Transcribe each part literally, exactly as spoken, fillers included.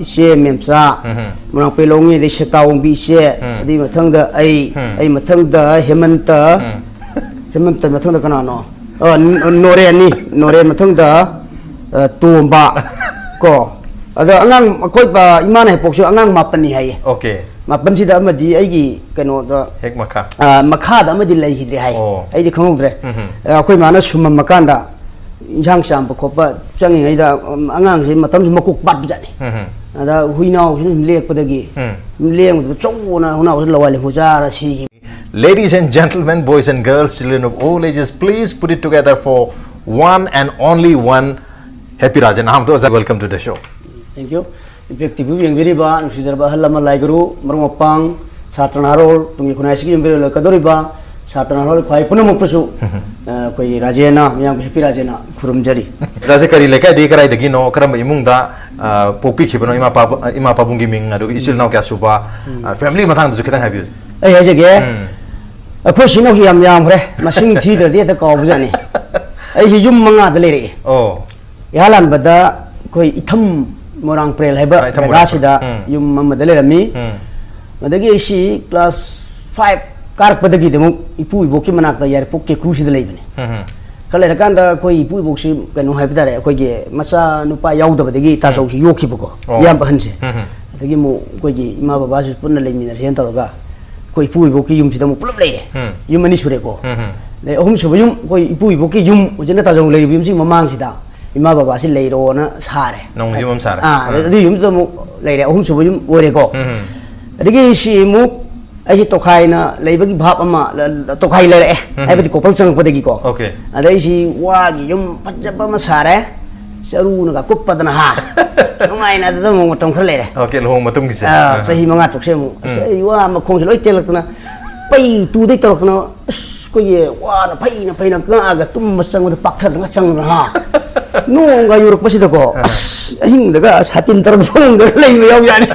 ꯏꯆꯦ ꯃꯦꯝꯆꯥ, ꯎꯝ꯫ ꯃꯣꯏꯔꯥꯡꯄꯩ ꯂꯧꯉꯦꯗꯩ ꯁꯦꯇꯥꯋꯣꯡꯕꯤ ꯏꯆꯦ, ꯎꯝ꯫ ꯑꯗꯨꯒꯤ ꯃꯊꯪꯗ ꯑꯩ, ꯎꯝ꯫ ꯑꯩ ꯃꯊꯪꯗ ꯍꯦꯃꯟꯇ, ꯎꯝ꯫ ꯍꯦꯃꯟꯇ ꯃꯊꯪꯗ ꯀꯅꯥꯅꯣ? ꯑ, ꯅ-, ꯅꯣꯔꯦꯟꯅꯤ, ꯅꯣꯔꯦꯟ ꯃꯊꯪꯗ, ꯑ, ꯇꯣꯝꯕ, ꯀꯣ꯫ ꯑꯗꯣ ꯑꯉꯥꯡ ꯑꯩꯈꯣꯏ ꯄ-, ꯏꯃꯥꯅ ꯍꯦꯛ ꯄꯣꯛꯁꯨ ꯑꯉꯥꯡ ꯃꯥꯄꯟꯅꯤ ꯍꯥꯏꯌꯦ꯫ Okay꯫ ꯃꯥꯄꯟꯁꯤꯗ ꯑꯃꯗꯤ ꯑꯩꯒꯤ ꯀꯩꯅꯣꯗ, ꯍꯦꯛ ꯃꯈꯥ꯫ ꯑ, ꯃꯈꯥꯗ ꯑꯃꯗꯤ ꯂꯩꯈꯤꯗ꯭ꯔꯦ ꯍꯥꯏ꯫ ꯑꯣ꯫ ꯑꯩꯗꯤ ꯈꯪꯍꯧꯗ꯭ꯔꯦ꯫ ꯎꯝ꯫ ꯑ, ꯑꯩꯈꯣꯏ ꯃꯥꯅ ꯁꯨꯝꯃꯝꯃꯀꯥꯟꯗ ꯏꯟꯁꯥꯡ ꯆꯥꯝꯕ ꯈꯣꯠꯄ ꯆꯪꯉꯤꯉꯩꯗ, ꯎꯝ, ꯑꯉꯥꯡꯁꯦ ꯃꯇꯝꯁꯨ ꯃꯀꯣꯛ ꯄꯥꯠꯄꯖꯥꯠꯅꯤ꯫ ꯎꯝ꯫ ꯑꯗ ꯍꯨꯏꯅꯥꯎꯁꯤꯅ ꯁꯨꯝ ꯂꯦꯛꯄꯗꯒꯤ ꯎꯝ꯫ ꯁꯨꯝ ꯂꯦꯡꯕꯗꯨꯗ ꯆꯧꯅ ꯍꯨꯏꯅꯥꯎꯁꯤꯅ ꯂꯋꯥꯏ ꯂꯦꯝꯍꯧ ꯆꯥꯔ ꯁꯤꯈꯤ꯫ Ladies and gentlemen, boys and girls, children of all ages, please put it together for one and only one Happy Rajen. ꯑꯍꯥꯟꯕꯗ ꯑꯣꯖꯥ, welcome to the show. Thank you. Impact T V ꯌꯦꯡꯕꯤꯔꯤꯕ ꯅꯨꯡꯁꯤꯖꯔꯕ ꯑꯍꯜ ꯂꯃꯟ ꯂꯥꯏꯒꯨꯔꯨ, ꯃꯔꯨꯞ ꯃꯄꯥꯡ, ꯁꯥꯇ꯭ꯔ ꯅꯍꯥꯔꯣꯜ, ꯇꯨꯡꯒꯤ ꯈꯨꯟꯅꯥꯏꯁꯤꯒꯤ ꯌꯨꯝꯕꯤꯔꯦꯜ ꯑꯣꯏꯔꯛꯀꯗꯧꯔꯤꯕ ꯁꯥꯇ꯭ꯔ ꯅꯍꯥꯔꯣꯜ ꯈ꯭ꯋꯥꯏ ꯄꯨꯝꯅꯃꯛꯄꯨꯁꯨ, ꯑ, ꯑꯩꯈꯣꯏꯒꯤ ꯔꯥꯖꯦꯅ, ꯃꯌꯥꯝꯒꯤ ꯍꯦꯄꯤ ꯔꯥꯖꯦꯅ ꯈꯨꯔꯨꯝꯖꯔꯤ꯫ ꯑꯣꯖꯥꯁꯦ ꯀꯔꯤ ꯂꯩꯀꯥꯏꯗꯒꯤ, ꯀꯗꯥꯏꯗꯒꯤꯅꯣ, ꯀꯔꯝꯕ ꯏꯃꯨꯡꯗ, ꯑ, ꯄꯣꯛꯄꯤꯈꯤꯕꯅꯣ, ꯏꯃꯥ ꯄꯥꯕꯨ-, ꯏꯃꯥ ꯄꯥꯕꯨꯡꯒꯤ ꯃꯤꯡ, ꯑꯗꯨꯒ ꯏꯆꯤꯜ ꯏꯅꯥꯎ ꯀꯌꯥ ꯁꯨꯕ, ꯑ, family ꯃꯇꯥꯡꯗꯁꯨ ꯈꯤꯇꯪ ꯍꯥꯏꯕꯤꯌꯨ꯫ ꯑꯩ ꯍꯥꯏꯖꯒꯦ, ꯎꯝ꯫ ꯑꯩꯈꯣꯏ ꯏꯆꯤꯟ ꯏꯅꯥꯎꯁꯤ ꯌꯥꯝ ꯌꯥꯝꯈ꯭ꯔꯦ, ꯃꯁꯤꯡ ꯊꯤꯗ꯭ꯔꯗꯤ ꯍꯦꯛꯇ ꯀꯥꯎꯕꯖꯥꯠꯅꯤ꯫ ꯑꯩꯁꯤ ꯌꯨꯝ ꯃꯉꯥꯗ ꯂꯩꯔꯛꯑꯦ꯫ ꯑꯣ꯫ ꯏꯍꯥꯟ ꯍꯥꯟꯕꯗ ꯑꯩꯈꯣꯏ ꯏꯊꯝ ꯃꯣꯏꯔꯥꯡ ꯄꯔꯦꯜ ꯍꯥꯏꯕ ꯑꯥ, ꯏꯊꯝ ꯃꯣꯏꯔꯥꯡ ꯖꯒꯥꯁꯤꯗ ꯄꯔꯦꯜ꯫ ꯎꯝ꯫ ꯌꯨꯝ ꯑꯃꯗ ꯂꯩꯔꯝꯃꯤ꯫ ꯎꯝ꯫ ꯑꯗꯒꯤ ꯑꯩꯁꯤ class five ꯀꯥꯔꯛꯄꯗꯒꯤꯗꯤ ꯑꯃꯨꯛ ꯏꯄꯨ ꯏꯕꯣꯛꯀꯤ ꯃꯅꯥꯛꯇ ꯌꯥꯏꯔꯤꯄꯣꯛ ꯀꯦꯀ꯭ꯔꯨꯁꯤꯗ ꯂꯩꯕꯅꯤ꯫ ꯎꯝ꯫ ꯈꯔ ꯂꯩꯔꯀꯥꯟꯗ ꯑꯩꯈꯣꯏ ꯏꯄꯨ ꯏꯕꯣꯛꯁꯤ ꯀꯩꯅꯣ ꯍꯥꯏꯕ ꯇꯥꯔꯦ, ꯑꯩꯈꯣꯏꯒꯤ ꯃꯆꯥ ꯅꯨꯄꯥ ꯌꯥꯎꯗꯕꯗꯒꯤ ꯇꯥꯖꯧꯁꯤ ꯌꯣꯛꯈꯤꯕꯀꯣ, ꯑꯣ꯫ ꯏꯌꯥꯝꯕ ꯑꯍꯟꯁꯦ꯫ ꯎꯝ꯫ ꯑꯗꯒꯤ ꯑꯃꯨꯛ ꯑꯩꯈꯣꯏꯒꯤ ꯏꯃꯥ ꯕꯕꯥꯁꯨ ꯄꯨꯟꯅ ꯂꯩꯃꯤꯟꯅꯁꯦꯅ ꯇꯧꯔꯒ ꯑꯩꯈꯣꯏ ꯏꯄꯨ ꯏꯕꯣꯛꯀꯤ ꯌꯨꯝꯁꯤꯗ ꯑꯃꯨꯛ ꯄꯨꯂꯞ ꯂꯩꯔꯦ꯫ ꯎꯝ꯫ ꯌꯨꯝ ꯑꯅꯤ ꯁꯨꯔꯦꯀꯣ꯫ ꯎꯝ꯫ ꯑꯗꯩ ꯑꯍꯨꯝꯁꯨꯕ ꯌꯨꯝ, ꯑꯩꯈꯣꯏ ꯏꯄꯨ ꯏꯕꯣꯛꯀꯤ ꯌꯨꯝ, ꯍꯧꯖꯤꯛꯅ ꯇꯥꯖꯧ ꯂꯩꯔꯤꯕ ꯌꯨꯝꯁꯤꯒꯤ ꯃꯃꯥꯡꯁꯤꯗ ꯏꯃꯥ ꯕꯕꯥꯁꯤ ꯂꯩꯔꯣꯅ ꯁꯥꯔꯦ꯫ ꯅꯧꯅ ꯌꯨꯝ ꯑꯃ ꯁꯥꯔꯦ꯫ ꯑꯥ, ꯎꯝ꯫ ꯑꯗꯨꯒꯤ ꯌꯨꯝꯗꯨꯗ ꯑꯃꯨꯛ ꯂꯩꯔꯦ, ꯑꯍꯨꯝꯁꯨꯕ ꯌꯨꯝ ꯑꯣꯏꯔꯦꯀꯣ꯫ ꯎꯝ꯫ ꯑꯗꯒꯤ ꯁꯤ ꯑꯃꯨꯛ ꯑꯩꯁꯤ ꯇꯣꯈꯥꯏꯅ ꯂꯩꯕꯒꯤ ꯚꯥꯞ ꯑꯃ, ꯇꯣꯈꯥꯏ ꯂꯩꯔꯛꯑꯦ꯫ ꯎꯝ꯫ ꯍꯥꯏꯕꯗꯤ ꯀꯣꯄꯜ ꯆꯪꯉꯛꯄꯗꯒꯤꯀꯣ꯫ Okay꯫ ꯑꯗꯩ ꯁꯤ ꯋꯥꯒꯤ ꯌꯨꯝ ꯐꯖꯕ ꯑꯃ ꯁꯥꯔꯦ, ꯆꯔꯨꯅꯒ ꯀꯨꯞꯄꯗꯅ ꯍꯥ꯫ ꯅꯨꯡꯉꯥꯏꯅ ꯑꯗꯨꯗ ꯑꯃꯨꯛ ꯃꯇꯝ ꯈꯔ ꯂꯩꯔꯦ꯫ Okay, ꯂꯨꯍꯣꯡꯕ ꯃꯇꯨꯡꯒꯤꯁꯦ꯫ ꯑꯥ, ꯑꯥ꯫ ꯆꯍꯤ ꯃꯉꯥ ꯇꯔꯨꯛꯁꯦ ꯑꯃꯨꯛ꯫ ꯑꯁ, ꯎꯝ꯫ ꯑꯩ ꯋꯥ ꯃꯈꯣꯡꯁꯦ ꯂꯣꯏ ꯇꯦꯛꯂꯛꯇꯅ, ꯑꯁ, ꯑꯩꯈꯣꯏꯒꯤ ꯋꯥꯅ ꯐꯩꯅ ꯐꯩꯅ ꯉꯥꯛꯑꯒ ꯇꯨꯝꯕ ꯆꯪꯕꯗ ꯄꯥꯛꯊꯗꯅ ꯆꯪꯗꯅ ꯍꯥ꯫ ꯅꯣꯡꯒ ꯌꯨꯔꯛꯄꯁꯤꯗꯀꯣ, ꯑꯁ, ꯑꯍꯤꯡꯗꯒ ꯁꯥꯇꯤꯟ ꯇꯧꯔꯒ ꯐꯃꯨꯡꯗ ꯂꯩꯕ ꯌꯥꯎ ꯌꯥꯅꯤ꯫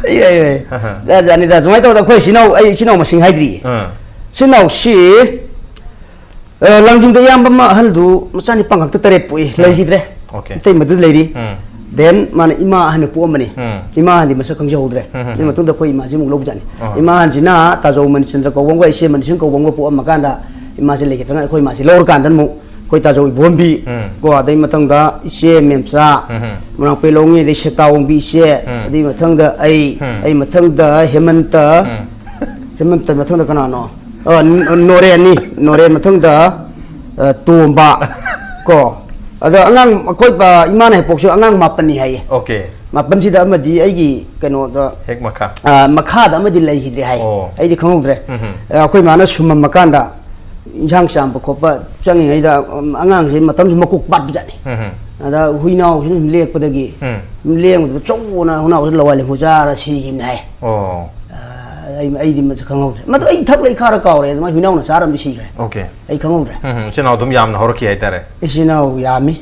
ꯑꯩ, ꯑꯩ, ꯑꯩ꯫ ꯑꯍ꯫ ꯖꯥꯠ ꯖꯥꯠꯅꯤꯗ꯫ ꯁꯨꯃꯥꯏꯅ ꯇꯧꯗꯅ ꯑꯩꯈꯣꯏ ꯏꯆꯤꯟ ꯏꯅꯥꯎ, ꯑꯩ ꯏꯆꯤꯟ ꯏꯅꯥꯎ ꯃꯁꯤꯡ ꯍꯥꯏꯗ꯭ꯔꯤꯌꯦ꯫ ꯑꯥ꯫ ꯏꯆꯤꯟ ꯏꯅꯥꯎꯁꯤ, ꯑ, ꯂꯥꯡꯖꯤꯡꯗ ꯏꯌꯥꯝꯕ ꯑꯃ ꯑꯍꯜꯗꯨ ꯃꯆꯥꯅꯤꯄꯥ ꯉꯥꯛꯇ ꯇꯔꯦꯠ ꯄꯣꯛꯏ, ꯎꯝ꯫ ꯂꯩꯈꯤꯗ꯭ꯔꯦ꯫ Okay꯫ ꯑꯇꯩ ꯃꯗꯨ ꯂꯩꯔꯤ꯫ ꯎꯝ꯫ Then ꯃꯥꯅ ꯏꯃꯥ ꯑꯍꯟꯅ ꯄꯣꯛꯑꯝꯕꯅꯤ꯫ ꯎꯝ꯫ ꯏꯃꯥ ꯑꯍꯟꯗꯤ ꯃꯁꯛ ꯈꯪꯖꯍꯧꯗ꯭ꯔꯦ꯫ ꯎꯝ, ꯎꯝ, ꯑꯗꯨꯒꯤ ꯎꯝ꯫ ꯃꯇꯨꯡꯗ ꯑꯩꯈꯣꯏ ꯏꯃꯥꯁꯤ ꯑꯃꯨꯛ ꯂꯧꯕꯖꯥꯠꯅꯤ꯫ ꯑꯣ꯫ ꯏꯃꯥ ꯑꯍꯟꯁꯤꯅ ꯇꯥꯖꯧ ꯃꯅꯤꯆꯟꯗ꯭ꯔ ꯀꯧꯕ ꯑꯃꯒ ꯏꯆꯦ ꯃꯅꯤꯁꯤꯡ ꯀꯧꯕ ꯑꯃꯒ ꯄꯣꯛꯑꯝꯃ ꯀꯥꯟꯗ ꯏꯃꯥꯁꯦ ꯂꯩꯈꯤꯗ꯭ꯔꯒ ꯑꯩꯈꯣꯏ ꯏꯃꯥꯁꯤ ꯂꯧꯔꯀꯥꯟꯗ ꯑꯃꯨꯛ ꯑꯩꯈꯣꯏ ꯇꯥꯖꯧ ꯏꯕꯣꯝꯕꯤ ꯎꯝ꯫ ꯀꯣ, ꯑꯗꯩ ꯃꯊꯪꯗ ꯏꯆꯦ ꯃꯦꯝꯆꯥ, ꯎꯝ, ꯎꯝ꯫ ꯃꯣꯏꯔꯥꯡꯄꯩ ꯂꯧꯉꯤ, ꯑꯗꯩ ꯁꯦꯛꯇꯥ ꯑꯣꯡꯕꯤ ꯏꯆꯦ, ꯎꯝ꯫ ꯑꯗꯨꯒꯤ ꯃꯊꯪꯗ ꯑꯩ, ꯎꯝ꯫ ꯑꯩ ꯃꯊꯪꯗ ꯍꯦꯃꯟꯇ, ꯎꯝ꯫ ꯍꯦꯃꯟꯇ ꯃꯊꯪꯗ ꯀꯅꯥꯅꯣ? ꯑ, ꯅ-, ꯅꯣꯔꯦꯟꯅꯤ꯫ ꯅꯣꯔꯦꯟ ꯃꯊꯪꯗ, ꯑ, ꯇꯣꯝꯕ꯫ ꯀꯣ꯫ ꯑꯗ ꯑꯉꯥꯡ ꯑꯩꯈꯣꯏ ꯄ-, ꯏꯃꯥꯅ ꯍꯦꯛ ꯄꯣꯛꯁꯨ ꯑꯉꯥꯡ ꯃꯥꯄꯟꯅꯤ ꯍꯥꯏꯌꯦ꯫ ꯑꯣꯀꯦ꯫ ꯃꯥꯄꯟꯁꯤꯗ ꯑꯃꯗꯤ ꯑꯩꯒꯤ ꯀꯩꯅꯣꯗ, ꯍꯦꯛ ꯃꯈꯥ꯫ ꯑ, ꯃꯈꯥꯗ ꯑꯃꯗꯤ ꯂꯩꯈꯤꯗ꯭ꯔꯦ ꯍꯥꯏ꯫ ꯑꯣ꯫ ꯑꯩꯗꯤ ꯈꯪꯍꯧꯗ꯭ꯔꯦ꯫ ꯎꯝ ꯍꯝ꯫ ꯑ, ꯑꯩꯈꯣꯏ ꯃꯥꯅ ꯁꯨꯝꯃꯝꯃꯀꯥꯟꯗ ꯏꯟꯁꯥꯡ ꯆꯥꯝꯕ ꯈꯣꯠꯄ ꯆꯪꯉꯤꯉꯩꯗ, ꯎꯝ, ꯑꯉꯥꯡꯁꯦ ꯃꯇꯝꯁꯨ ꯃꯀꯣꯛ ꯄꯥꯠꯄꯖꯥꯠꯅꯤ꯫ ꯎꯝ ꯍꯝ꯫ ꯑꯗ ꯍꯨꯏꯅꯥꯎꯁꯤꯅ ꯁꯨꯝ ꯂꯦꯛꯄꯗꯒꯤ ꯎꯝ꯫ ꯁꯨꯝ ꯂꯦꯡꯕꯗꯨꯗ ꯆꯧꯅ ꯍꯨꯏꯅꯥꯎꯁꯤ ꯂꯋꯥꯏ ꯂꯦꯡꯈꯨ ꯆꯥꯔ ꯁꯤꯈꯤꯕꯅꯤ ꯍꯥꯏ꯫ ꯑꯣ꯫ ꯑ, ꯑꯩ, ꯑꯩꯗꯤ ꯃꯁꯛ ꯈꯪꯍꯧꯗ꯭ꯔꯦ꯫ ꯃꯗꯨ ꯑꯩ ꯊꯛ ꯂꯩ ꯈꯥꯔ ꯀꯥꯎꯔꯦ, ꯑꯗꯨꯃꯥꯏꯅ ꯍꯨꯏꯅꯥꯎꯅ ꯆꯥꯔꯝꯗꯤ ꯁꯤꯈ꯭ꯔꯦ꯫ ꯑꯣꯀꯦ꯫ ꯑꯩ ꯈꯪꯍꯧꯗ꯭ꯔꯦ꯫ ꯎꯝ, ꯎꯝ, ꯏꯆꯤꯟ ꯏꯅꯥꯎ ꯑꯗꯨꯝ ꯌꯥꯝꯅ ꯍꯧꯔꯛꯈꯤ ꯍꯥꯏꯇꯥꯔꯦ꯫ ꯏꯆꯤꯟ ꯏꯅꯥꯎ ꯌꯥꯝꯃꯤ꯫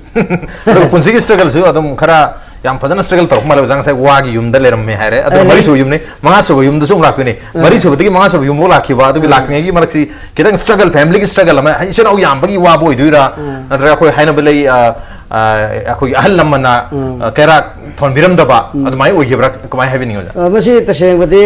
ꯑꯗꯨꯒ ꯄꯨꯟꯁꯤꯒꯤ struggleꯁꯨ ꯑꯗꯨꯝ ꯈꯔ ꯌꯥꯝ ꯐꯖꯅ struggle ꯇꯧꯔꯛꯄ ꯃꯥꯜꯂꯦ꯫ ꯑꯣꯖꯥ ꯉꯁꯥꯏ ꯋꯥꯒꯤ ꯌꯨꯝꯗ ꯂꯩꯔꯝꯃꯦ ꯍꯥꯏꯔꯦ꯫ ꯑꯗꯨꯒ ꯑꯩ ꯂꯩ-, ꯃꯔꯤꯁꯨꯕ ꯌꯨꯝꯅꯤ, ꯃꯉꯥꯁꯨꯕ ꯌꯨꯝꯗꯁꯨ ꯑꯃꯨꯛ ꯂꯥꯛꯇꯣꯏꯅꯤ꯫ ꯑꯥ꯫ ꯃꯔꯤꯁꯨꯕꯗꯒꯤ ꯃꯉꯥꯁꯨꯕ ꯌꯨꯝꯐꯥꯎ ꯂꯥꯛꯈꯤꯕ, ꯑꯗꯨꯒꯤ ꯑꯥ꯫ ꯂꯥꯛꯇ꯭ꯔꯤꯉꯩꯒꯤ ꯃꯔꯛꯁꯤ ꯈꯤꯇꯪ struggle, familyꯒꯤ struggle ꯑꯃ, ꯏꯆꯤꯟ ꯏꯅꯥꯎ ꯌꯥꯝꯕꯒꯤ ꯋꯥꯕ ꯑꯣꯏꯗꯣꯏꯔꯥ? ꯑꯥ꯫ ꯅꯠꯇ꯭ꯔꯒ ꯑꯩꯈꯣꯏ ꯍꯥꯏꯅꯕ ꯂꯩ, ꯑ, ꯑ, ꯑꯩꯈꯣꯏꯒꯤ ꯑꯍꯜ ꯂꯃꯟꯅ, ꯎꯝ꯫ ꯑ, ꯀꯩꯔꯥꯛ ꯊꯣꯟꯕꯤꯔꯝꯗꯕ, ꯎꯝ꯫ ꯑꯗꯨꯃꯥꯏꯅ ꯑꯣꯏꯈꯤꯕ꯭ꯔꯥ? ꯀꯃꯥꯏꯅ ꯍꯥꯏꯕꯤꯅꯤꯡꯉꯤ, ꯑꯣꯖꯥ? ꯑ, ꯃꯁꯤ ꯇꯁꯦꯡꯕꯗꯤ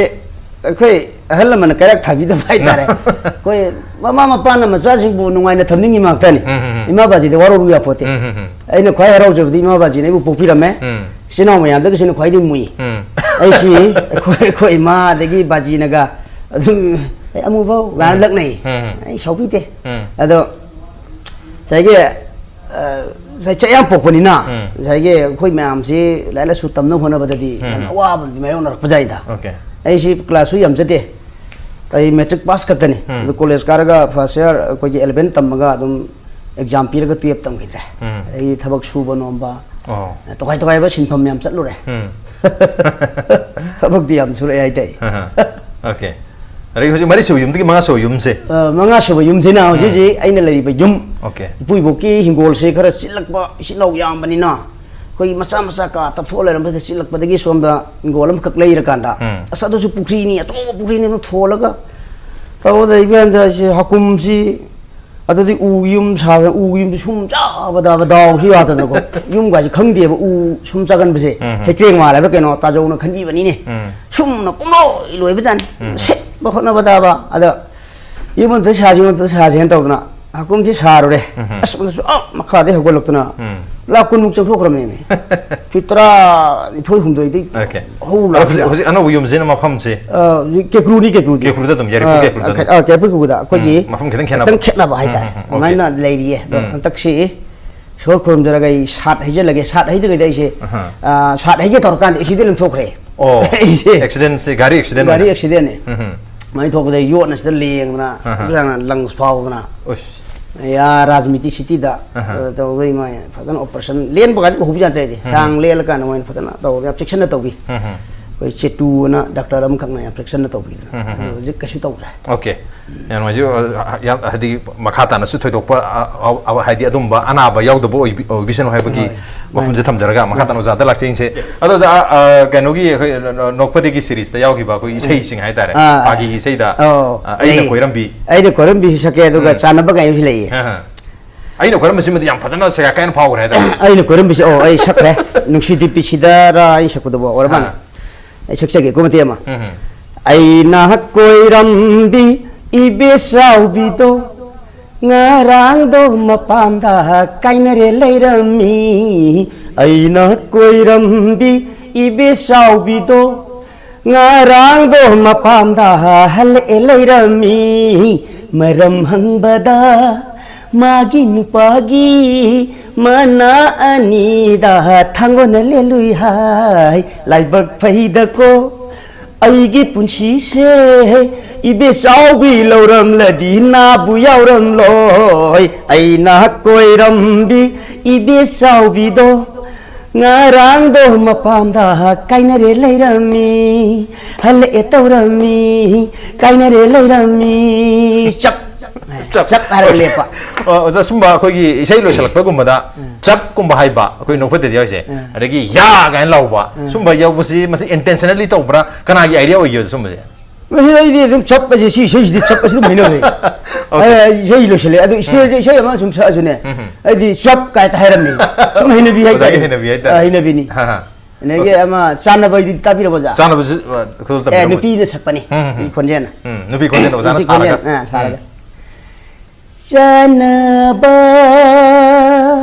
ꯑꯩꯈꯣꯏ ꯑꯍꯜ ꯂꯃꯟꯅ ꯀꯩꯔꯥꯛ ꯊꯥꯕꯤꯗꯕ ꯍꯥꯏꯇꯥꯔꯦ꯫ ꯑꯩꯈꯣꯏ ꯃꯃꯥ ꯃꯄꯥꯅ ꯃꯆꯥꯁꯤꯡꯕꯨ ꯅꯨꯡꯉꯥꯏꯅ ꯊꯝꯅꯤꯡꯉꯤ ꯉꯥꯛꯇꯅꯤ꯫ ꯎꯝ, ꯎꯝ, ꯎꯝ꯫ ꯏꯃꯥ ꯕꯥꯖꯤꯗ ꯋꯥꯔꯧꯔꯨ ꯌꯥꯄꯣꯠꯇꯦ꯫ ꯎꯝ, ꯎꯝ, ꯎꯝ꯫ ꯑꯩꯅ ꯈ꯭ꯋꯥꯏ ꯍꯔꯥꯎꯖꯕꯗꯤ ꯏꯃꯥ ꯕꯥꯖꯤꯅ ꯑꯩꯕꯨ ꯄꯣꯛꯄꯤꯔꯝꯃꯦ꯫ ꯎꯝ꯫ ꯏꯆꯤꯟ ꯏꯅꯥꯎ ꯃꯌꯥꯝꯗꯒꯤꯁꯨ ꯑꯩꯅ ꯈ꯭ꯋꯥꯏꯗꯒꯤ ꯃꯨꯏ꯫ ꯎꯝ꯫ ꯑꯩꯁꯤ ꯑꯩꯈꯣꯏ, ꯑꯩꯈꯣꯏ ꯏꯃꯥ ꯑꯗꯒꯤ ꯕꯥꯖꯤꯅꯒ ꯑꯗꯨꯝ, "ꯑꯩ ꯑꯃꯨꯕꯧ" ꯀꯥꯏꯅ ꯎꯝ꯫ ꯂꯛꯅꯩ꯫ ꯎꯝ꯫ ꯑꯩ ꯁꯥꯎꯕꯤꯗꯦ꯫ ꯎꯝ꯫ ꯑꯗꯣ ꯉꯁꯥꯏꯒꯤ, ꯑ, ꯉꯁꯥꯏ ꯆꯌꯥꯝ ꯄꯣꯛꯄꯅꯤꯅ, ꯎꯝ꯫ ꯉꯁꯥꯏꯒꯤ ꯑꯩꯈꯣꯏ ꯃꯌꯥꯝꯁꯤ ꯂꯥꯏꯔꯤꯛ ꯂꯥꯏꯁꯨ ꯇꯝꯅꯕ ꯍꯣꯠꯅꯕꯗꯗꯤ ꯎꯝ, ꯌꯥꯝꯅ ꯎꯝ꯫ ꯑꯋꯥꯕ ꯑꯃꯗꯤ ꯃꯥꯌꯣꯛꯅꯔꯛꯄ ꯖꯥꯠꯅꯤꯗ꯫ ꯑꯣꯀꯦ꯫ ꯑꯩꯁꯤ classꯁꯨ ꯌꯥꯝ ꯆꯠꯇꯦ꯫ ꯑꯩ matric pass ꯈꯛꯇꯅꯤ꯫ ꯎꯝ꯫ ꯑꯗꯨ college ꯀꯥꯔꯒ first year ꯑꯩꯈꯣꯏꯒꯤ eleven ꯇꯝꯃꯒ ꯑꯗꯨꯝ exam ꯄꯤꯔꯒ twelve ꯇꯝꯈꯤꯗ꯭ꯔꯦ꯫ ꯎꯝ꯫ ꯑꯗꯒꯤ ꯊꯕꯛ ꯁꯨꯕ ꯅꯣꯝꯕ, ꯑꯣ꯫ ꯇꯣꯈꯥꯏ ꯇꯣꯈꯥꯏꯕ ꯁꯤꯟꯐꯝ ꯌꯥꯝ ꯆꯠꯂꯨꯔꯦ꯫ ꯎꯝ꯫ ꯊꯕꯛꯇꯤ ꯌꯥꯝ ꯁꯨꯔꯛꯑꯦ ꯍꯥꯏꯇꯥꯏ꯫ ꯑꯍ꯫ ꯑꯣꯀꯦ꯫ ꯑꯗꯒꯤ ꯍꯧꯖꯤꯛ ꯃꯔꯤꯁꯨꯕ ꯌꯨꯝꯗꯒꯤ ꯃꯉꯥꯁꯨꯕ ꯌꯨꯝꯁꯦ꯫ ꯑ, ꯃꯉꯥꯁꯨꯕ ꯌꯨꯝꯁꯤꯅ ꯍꯧꯖꯤꯛ ꯎꯝ꯫ ꯍꯧꯖꯤꯛ ꯑꯩꯅ ꯂꯩꯔꯤꯕ ꯌꯨꯝ꯫ ꯑꯣꯀꯦ꯫ ꯏꯄꯨ ꯏꯕꯣꯛꯀꯤ ꯍꯤꯡꯒꯣꯜꯁꯦ ꯈꯔ ꯆꯤꯜꯂꯛꯄ, ꯏꯆꯤꯜ ꯏꯅꯥꯎ ꯌꯥꯝꯕꯅꯤꯅ, ꯑꯩꯈꯣꯏꯒꯤ ꯃꯆꯥ ꯃꯆꯥ ꯀꯥ ꯇꯞꯊꯣꯛꯑ ꯂꯩꯔꯝꯕꯗ ꯆꯤꯜꯂꯛꯄꯗꯒꯤ ꯁꯣꯝꯗ ꯍꯤꯡꯒꯣꯜ ꯑꯃꯈꯛ ꯂꯩꯔꯀꯥꯟꯗ, ꯎꯝ꯫ ꯑꯁ, ꯑꯗꯨꯁꯨ ꯄꯨꯈ꯭ꯔꯤꯅꯤ, ꯑꯆꯧꯕ ꯄꯨꯈ꯭ꯔꯤꯅꯤ, ꯑꯗꯨ ꯊꯣꯜꯂꯒ ꯇꯧꯔ ꯂꯩꯕ ꯀꯥꯟꯗ ꯑꯩꯁꯦ ꯍꯥꯀꯨꯝꯁꯤ ꯑꯗꯨꯗꯤ ꯎꯒꯤ ꯌꯨꯝ ꯁꯥꯗꯅ, ꯎꯒꯤ ꯌꯨꯝꯗꯤ ꯁꯨꯝ ꯆꯥꯕꯗ ꯗꯥꯎꯁꯤ ꯌꯥꯗꯗꯅꯀꯣ꯫ ꯌꯨꯝꯒꯥꯁꯤ ꯈꯪꯗꯦꯕ, ꯎ ꯁꯨꯝ ꯆꯥꯒꯟꯕꯁꯦ꯫ ꯎꯝ, ꯎꯝ꯫ ꯍꯩꯀ꯭ꯔꯦꯡ ꯃꯥꯜꯂꯕ ꯀꯩꯅꯣ ꯇꯥꯖꯧꯅ ꯈꯟꯕꯤꯕꯅꯤꯅꯦ꯫ ꯎꯝ꯫ ꯁꯨꯝꯅ ꯄꯨꯡꯂꯣꯏ ꯂꯣꯏꯕꯖꯥꯠꯅꯤ꯫ ꯎꯝ, ꯎꯝ꯫ ꯁꯤꯠꯅꯕ ꯍꯣꯠꯅꯕꯗꯕ꯫ ꯑꯗ ꯌꯨꯝ ꯑꯝꯇ ꯁꯥꯁꯤ, ꯌꯨꯝ ꯑꯝꯇ ꯁꯥꯁꯤꯅ ꯇꯧꯗꯅ ꯍꯥꯀꯨꯝꯁꯤ ꯁꯥꯔꯨꯔꯦ꯫ ꯎꯝ, ꯎꯝ꯫ ꯑꯁ, ꯑꯗꯨꯁꯨ ꯑꯥ ꯃꯈꯥꯗꯩ ꯍꯧꯒꯠꯂꯛꯇꯅ ꯎꯝ꯫ ꯂꯥꯛ ꯀꯨꯟꯃꯨꯛ ꯆꯪꯊꯣꯛꯈ꯭ꯔꯕꯅꯦꯃꯤ꯫ ꯐꯤꯠ ꯇꯔꯥꯅꯤꯊꯣꯏ ꯍꯨꯝꯗꯣꯏꯗꯤ ꯑꯣꯀꯦ꯫ ꯍꯧ ꯑꯗꯣ ꯍꯧꯖꯤꯛ, ꯂꯥꯛꯄ꯫ ꯍꯧꯖꯤꯛ ꯑꯅꯧꯕ ꯌꯨꯝꯁꯤꯅ ꯃꯐꯝꯁꯦ? ꯑ, ꯍꯧꯖꯤꯛ ꯀꯦꯀ꯭ꯔꯨꯅꯤ, ꯀꯦꯀ꯭ꯔꯨꯗꯤ꯫ ꯀꯦꯀ꯭ꯔꯨꯗ ꯑꯗꯨꯝ, ꯌꯥꯏꯔꯤꯄꯣꯛ ꯑ, ꯀꯦꯀ꯭ꯔꯨꯗ ꯑ, ꯑꯗꯨꯝ꯫ ꯑ, ꯀꯦꯀ꯭ꯔꯨ ꯀꯦꯀ꯭ꯔꯨꯗ꯫ ꯑꯩꯈꯣꯏꯒꯤ ꯎꯝ, ꯃꯐꯝ ꯈꯤꯇꯪ ꯈꯦꯠꯅꯕ꯫ ꯈꯤꯇꯪ ꯈꯦꯠꯅꯕ ꯎꯝ, ꯍꯥꯏꯇꯥꯔꯦ꯫ ꯎꯝ, ꯎꯝ, ꯑꯣꯀꯦ꯫ ꯑꯗꯨꯃꯥꯏꯅ ꯂꯩꯔꯤꯌꯦ꯫ ꯑꯗꯣ ꯎꯝ꯫ ꯍꯟꯗꯛꯁꯤ ꯏꯁꯣꯔ ꯈꯨꯔꯨꯝꯖꯔꯒ ꯑꯩ ꯁꯥꯠ ꯍꯩꯖꯜꯂꯒꯦ꯫ ꯁꯥꯠ ꯍꯩꯗ꯭ꯔꯤꯉꯩꯗ ꯑꯩꯁꯦ, ꯑꯍ꯫ ꯑ, ꯁꯥꯠ ꯍꯩꯒꯦ ꯇꯧꯔꯀꯥꯟꯗ ꯑꯦꯛꯁꯤꯗꯦꯟ ꯑꯃ ꯊꯣꯛꯈ꯭ꯔꯦ꯫ ꯑꯣ, ꯑꯩꯁꯦ ꯑꯦꯛꯁꯤꯗꯦꯟꯁꯦ, ꯒꯥꯔꯤ ꯑꯦꯛꯁꯤꯗꯦꯟ ꯒꯥꯔꯤ ꯑꯣꯏꯕ? ꯑꯦꯛꯁꯤꯗꯦꯟꯅꯦ꯫ ꯎꯝ, ꯎꯝ꯫ ꯑꯗꯨꯃꯥꯏꯅ ꯊꯣꯛꯄꯗ ꯌꯣꯠꯅ ꯁꯤꯗ ꯂꯦꯡꯗꯅ, ꯑꯍ꯫ ꯂꯪꯁ ꯐꯥꯎꯗꯅ꯫ ꯎꯁ꯫ ꯌꯥ, ꯔꯥꯖꯃꯤꯇꯤ ꯁꯤꯇꯤꯗ, ꯑꯍ꯫ ꯑ, ꯇꯧꯕꯩ ꯃꯥꯏ ꯐꯖꯅ ꯑꯣꯄꯔꯦꯁꯟ ꯂꯦꯟꯕꯒꯗꯤ ꯎꯍꯧꯕ ꯌꯥꯗ꯭ꯔꯦ ꯑꯩꯗꯤ꯫ ꯎꯝ꯫ ꯁꯥꯡ ꯂꯦꯜꯂꯀꯥꯟꯗ ꯃꯣꯏꯅ ꯐꯖꯅ ꯇꯧꯕꯗ ꯌꯥꯝ ꯆꯦꯛꯁꯤꯟꯅ ꯇꯧꯕꯤ꯫ ꯎꯝ, ꯎꯝ꯫ ꯑꯩꯈꯣꯏ ꯆꯦꯇꯨ ꯑꯅ ꯗꯥꯛꯇꯔ ꯑꯃꯈꯛꯅ ꯌꯥꯝ ꯆꯦꯛꯁꯤꯟꯅ ꯇꯧꯕꯤꯗꯅ꯫ ꯎꯝ, ꯎꯝ, ꯑꯗꯣ ꯎꯝ꯫ ꯍꯧꯖꯤꯛ ꯀꯩꯁꯨ ꯇꯧꯗ꯭ꯔꯦ꯫ ꯑꯣꯀꯦ꯫ ꯌꯥꯝ ꯅꯨꯡꯉꯥꯏꯖꯩ꯫ ꯑ, ꯌꯥꯝ, ꯍꯥꯏꯗꯤ, ꯃꯈꯥ ꯇꯥꯅꯁꯨ ꯊꯣꯏꯗꯣꯛꯄ, ꯑ, ꯑ, ꯑ, ꯍꯥꯏꯗꯤ, ꯑꯗꯨꯝꯕ ꯑꯅꯥꯕ ꯌꯥꯎꯗꯕ ꯑꯣꯏꯕꯤ-, ꯑꯣꯏꯕꯤꯁꯅꯨ ꯍꯥꯏꯕꯒꯤ ꯍꯣꯏ꯫ ꯋꯥꯐꯝꯁꯦ ꯃꯥꯅꯤ꯫ ꯊꯝꯖꯔꯒ, ꯃꯈꯥ ꯇꯥꯅ ꯎꯝ꯫ ꯑꯣꯖꯥꯗ ꯂꯥꯛꯆꯩꯁꯦ꯫ ꯑꯗꯣ ꯑꯣꯖꯥ, ꯑ, ꯀꯩꯅꯣꯒꯤ ꯑꯩꯈꯣꯏ ꯅꯣꯛꯄꯗꯒꯤ ꯁꯤꯔꯤꯁꯇ ꯌꯥꯎꯈꯤꯕ ꯑꯩꯈꯣꯏ ꯎꯝ꯫ ꯏꯁꯩꯁꯤꯡ ꯍꯥꯏꯇꯥꯔꯦ, ꯑꯥ, ꯑꯥ꯫ ꯐꯥꯒꯤꯒꯤ ꯏꯁꯩꯗ, ꯑꯧ, ꯑ, ꯑꯩꯅ ꯂꯩ꯫ ꯀꯣꯏꯔꯝꯕꯤ꯫ ꯑꯩꯅ ꯀꯣꯏꯔꯝꯕꯤꯁꯨ ꯁꯛꯀꯦ, ꯑꯗꯨꯒ ꯎꯝ꯫ ꯆꯥꯟꯅꯕ ꯀꯥꯏꯅꯁꯨ ꯂꯩꯌꯦ꯫ ꯑꯍ꯫ ꯑꯩꯅ ꯀꯣꯏꯔꯝꯕꯁꯤꯃꯗꯤ ꯌꯥꯝ ꯐꯖꯅ ꯁꯦꯒꯥꯏ ꯀꯥꯏꯅ ꯐꯥꯎꯈ꯭ꯔꯦ ꯍꯥꯏꯇꯥꯔꯦ꯫ ꯑꯩꯅ ꯀꯣꯏꯔꯝꯕꯁꯤ, ꯑꯣ, ꯑꯩ ꯁꯛꯈ꯭ꯔꯦ꯫ ꯅꯨꯡꯁꯤ ꯗꯤꯄꯤ ꯁꯤꯗꯔꯥ ꯑꯩꯅ ꯁꯛꯄꯗꯨꯕꯨ ꯑꯣꯏꯔ ꯃꯥꯜꯂꯦ꯫ ꯑꯥ꯫ ꯑꯩ ꯁꯛꯆꯒꯦꯀꯣ ꯃꯇꯦꯛ ꯑꯃ꯫ ꯎꯝ, ꯎꯝ꯫ ꯑꯩꯅ ꯀꯣꯏꯔꯝꯕꯤ ꯏꯕꯦꯆꯥꯎꯕꯤꯗꯣ, ꯉꯔꯥꯡꯗꯣ ꯃꯄꯥꯝꯗ ꯀꯥꯏꯅꯔꯦ ꯂꯩꯔꯝꯃꯤ꯫ ꯑꯩꯅ ꯀꯣꯏꯔꯝꯕꯤ ꯏꯕꯦꯆꯥꯎꯕꯤꯗꯣ, ꯉꯔꯥꯡꯗꯣ ꯃꯄꯥꯝꯗ ꯍꯜꯂꯛꯑꯦ ꯂꯩꯔꯝꯃꯤ꯫ ꯃꯔꯝ ꯍꯪꯕꯗ ꯃꯥꯒꯤ ꯅꯨꯄꯥꯒꯤ ꯃꯅꯥ ꯑꯅꯤꯗ ꯊꯥꯡꯒꯣꯟꯅ ꯂꯦꯜꯂꯨꯏ ꯍꯥꯏ꯫ ꯂꯥꯏꯕꯛ ꯐꯩꯗꯀꯣ ꯑꯩꯒꯤ ꯄꯨꯟꯁꯤꯁꯦ, ꯏꯕꯦꯆꯥꯎꯕꯤ ꯂꯧꯔꯝꯂꯗꯤ ꯅꯥꯕꯨ ꯌꯥꯎꯔꯝꯂꯣꯏ꯫ ꯑꯩꯅ ꯀꯣꯏꯔꯝꯕꯤ ꯏꯕꯦꯆꯥꯎꯕꯤꯗꯣ, ꯉꯔꯥꯡꯗꯣ ꯃꯄꯥꯝꯗ ꯀꯥꯏꯅꯔꯦ ꯂꯩꯔꯝꯃꯤ, ꯍꯜꯂꯛꯑꯦ ꯇꯧꯔꯝꯃꯤ, ꯀꯥꯏꯅꯔꯦ ꯂꯩꯔꯝꯃꯤ꯫ ꯆꯞ꯫ ꯆꯞ꯫ ꯆꯞ ꯍꯥꯏꯔꯒ ꯂꯦꯞꯄ꯫ ꯑꯣ, ꯑꯣꯖꯥ, ꯁꯨꯝꯕ ꯑꯩꯈꯣꯏꯒꯤ ꯏꯁꯩ ꯂꯣꯏꯁꯤꯜꯂꯛꯄꯒꯨꯝꯕꯗ ꯎꯝ꯫ ꯆꯞꯀꯨꯝꯕ ꯍꯥꯏꯕ ꯑꯩꯈꯣꯏ ꯅꯣꯛꯐꯗꯦꯗꯤ ꯍꯥꯏꯁꯦ, ꯎꯝ꯫ ꯑꯗꯒꯤ "ꯌꯥ" ꯀꯥꯏꯅ ꯂꯥꯎꯕ, ꯎꯝ꯫ ꯁꯨꯝꯕ ꯌꯥꯎꯕꯁꯤ ꯃꯁꯤ intentionally ꯇꯧꯕ꯭ꯔꯥ? ꯀꯅꯥꯒꯤ idea ꯑꯣꯏꯒꯦ ꯁꯨꯝꯕꯁꯦ? ꯃꯁꯤ ꯑꯩꯗꯤ ꯑꯗꯨꯝ ꯆꯞ ꯑꯁꯤ, ꯁꯤ ꯏꯁꯩꯁꯤꯗꯤ ꯆꯞ ꯑꯁꯤ ꯑꯗꯨꯝ ꯍꯩꯅꯕꯅꯦ꯫ ꯑꯦ, ꯏꯁꯩ ꯂꯣꯏꯁꯤꯜꯂꯦ꯫ ꯑꯗꯨ ꯏꯁꯇꯦꯖꯇ ꯏꯁꯩ ꯑꯃ ꯁꯨꯝ ꯁꯛꯑꯁꯨꯅꯦ꯫ ꯎꯝ, ꯎꯝ꯫ ꯑꯩꯗꯤ ꯆꯞ ꯀꯥꯏꯇ ꯍꯥꯏꯔꯝꯃꯤ꯫ ꯁꯨꯝ ꯍꯩꯅꯕꯤ ꯑꯣꯖꯥꯒꯤ ꯍꯥꯏꯇꯥꯔꯦ꯫ ꯍꯩꯅꯕꯤ ꯍꯥꯏꯇꯥꯔꯦ꯫ ꯑ, ꯍꯩꯅꯕꯤꯅꯤ꯫ ꯍꯥ, ꯍꯥ꯫ ꯑꯗꯒꯤ ꯑꯣꯀꯦ꯫ ꯑꯃ ꯆꯥꯟꯅꯕ ꯍꯥꯏꯗꯨꯗꯤ ꯇꯥꯕꯤꯔꯕꯣ, ꯑꯣꯖꯥ? ꯆꯥꯟꯅꯕꯁꯤ, ꯑ, ꯈꯨꯗꯣꯜ ꯑꯦ, ꯇꯝꯕꯤꯔꯝꯃꯣ꯫ ꯅꯨꯄꯤꯅ ꯁꯛꯄꯅꯤ꯫ ꯎꯝ, ꯎꯝ, ꯎꯝ꯫ ꯅꯨꯄꯤ ꯈꯣꯟꯖꯦꯜꯅ ꯑꯣꯖꯥꯅ ꯅꯨꯄꯤ ꯈꯣꯟꯖꯦꯜ, ꯁꯥꯔꯒ꯫ ꯑ, ꯁꯥꯔꯒ꯫ ꯎꯝ꯫ ꯆꯥꯟꯅꯕ,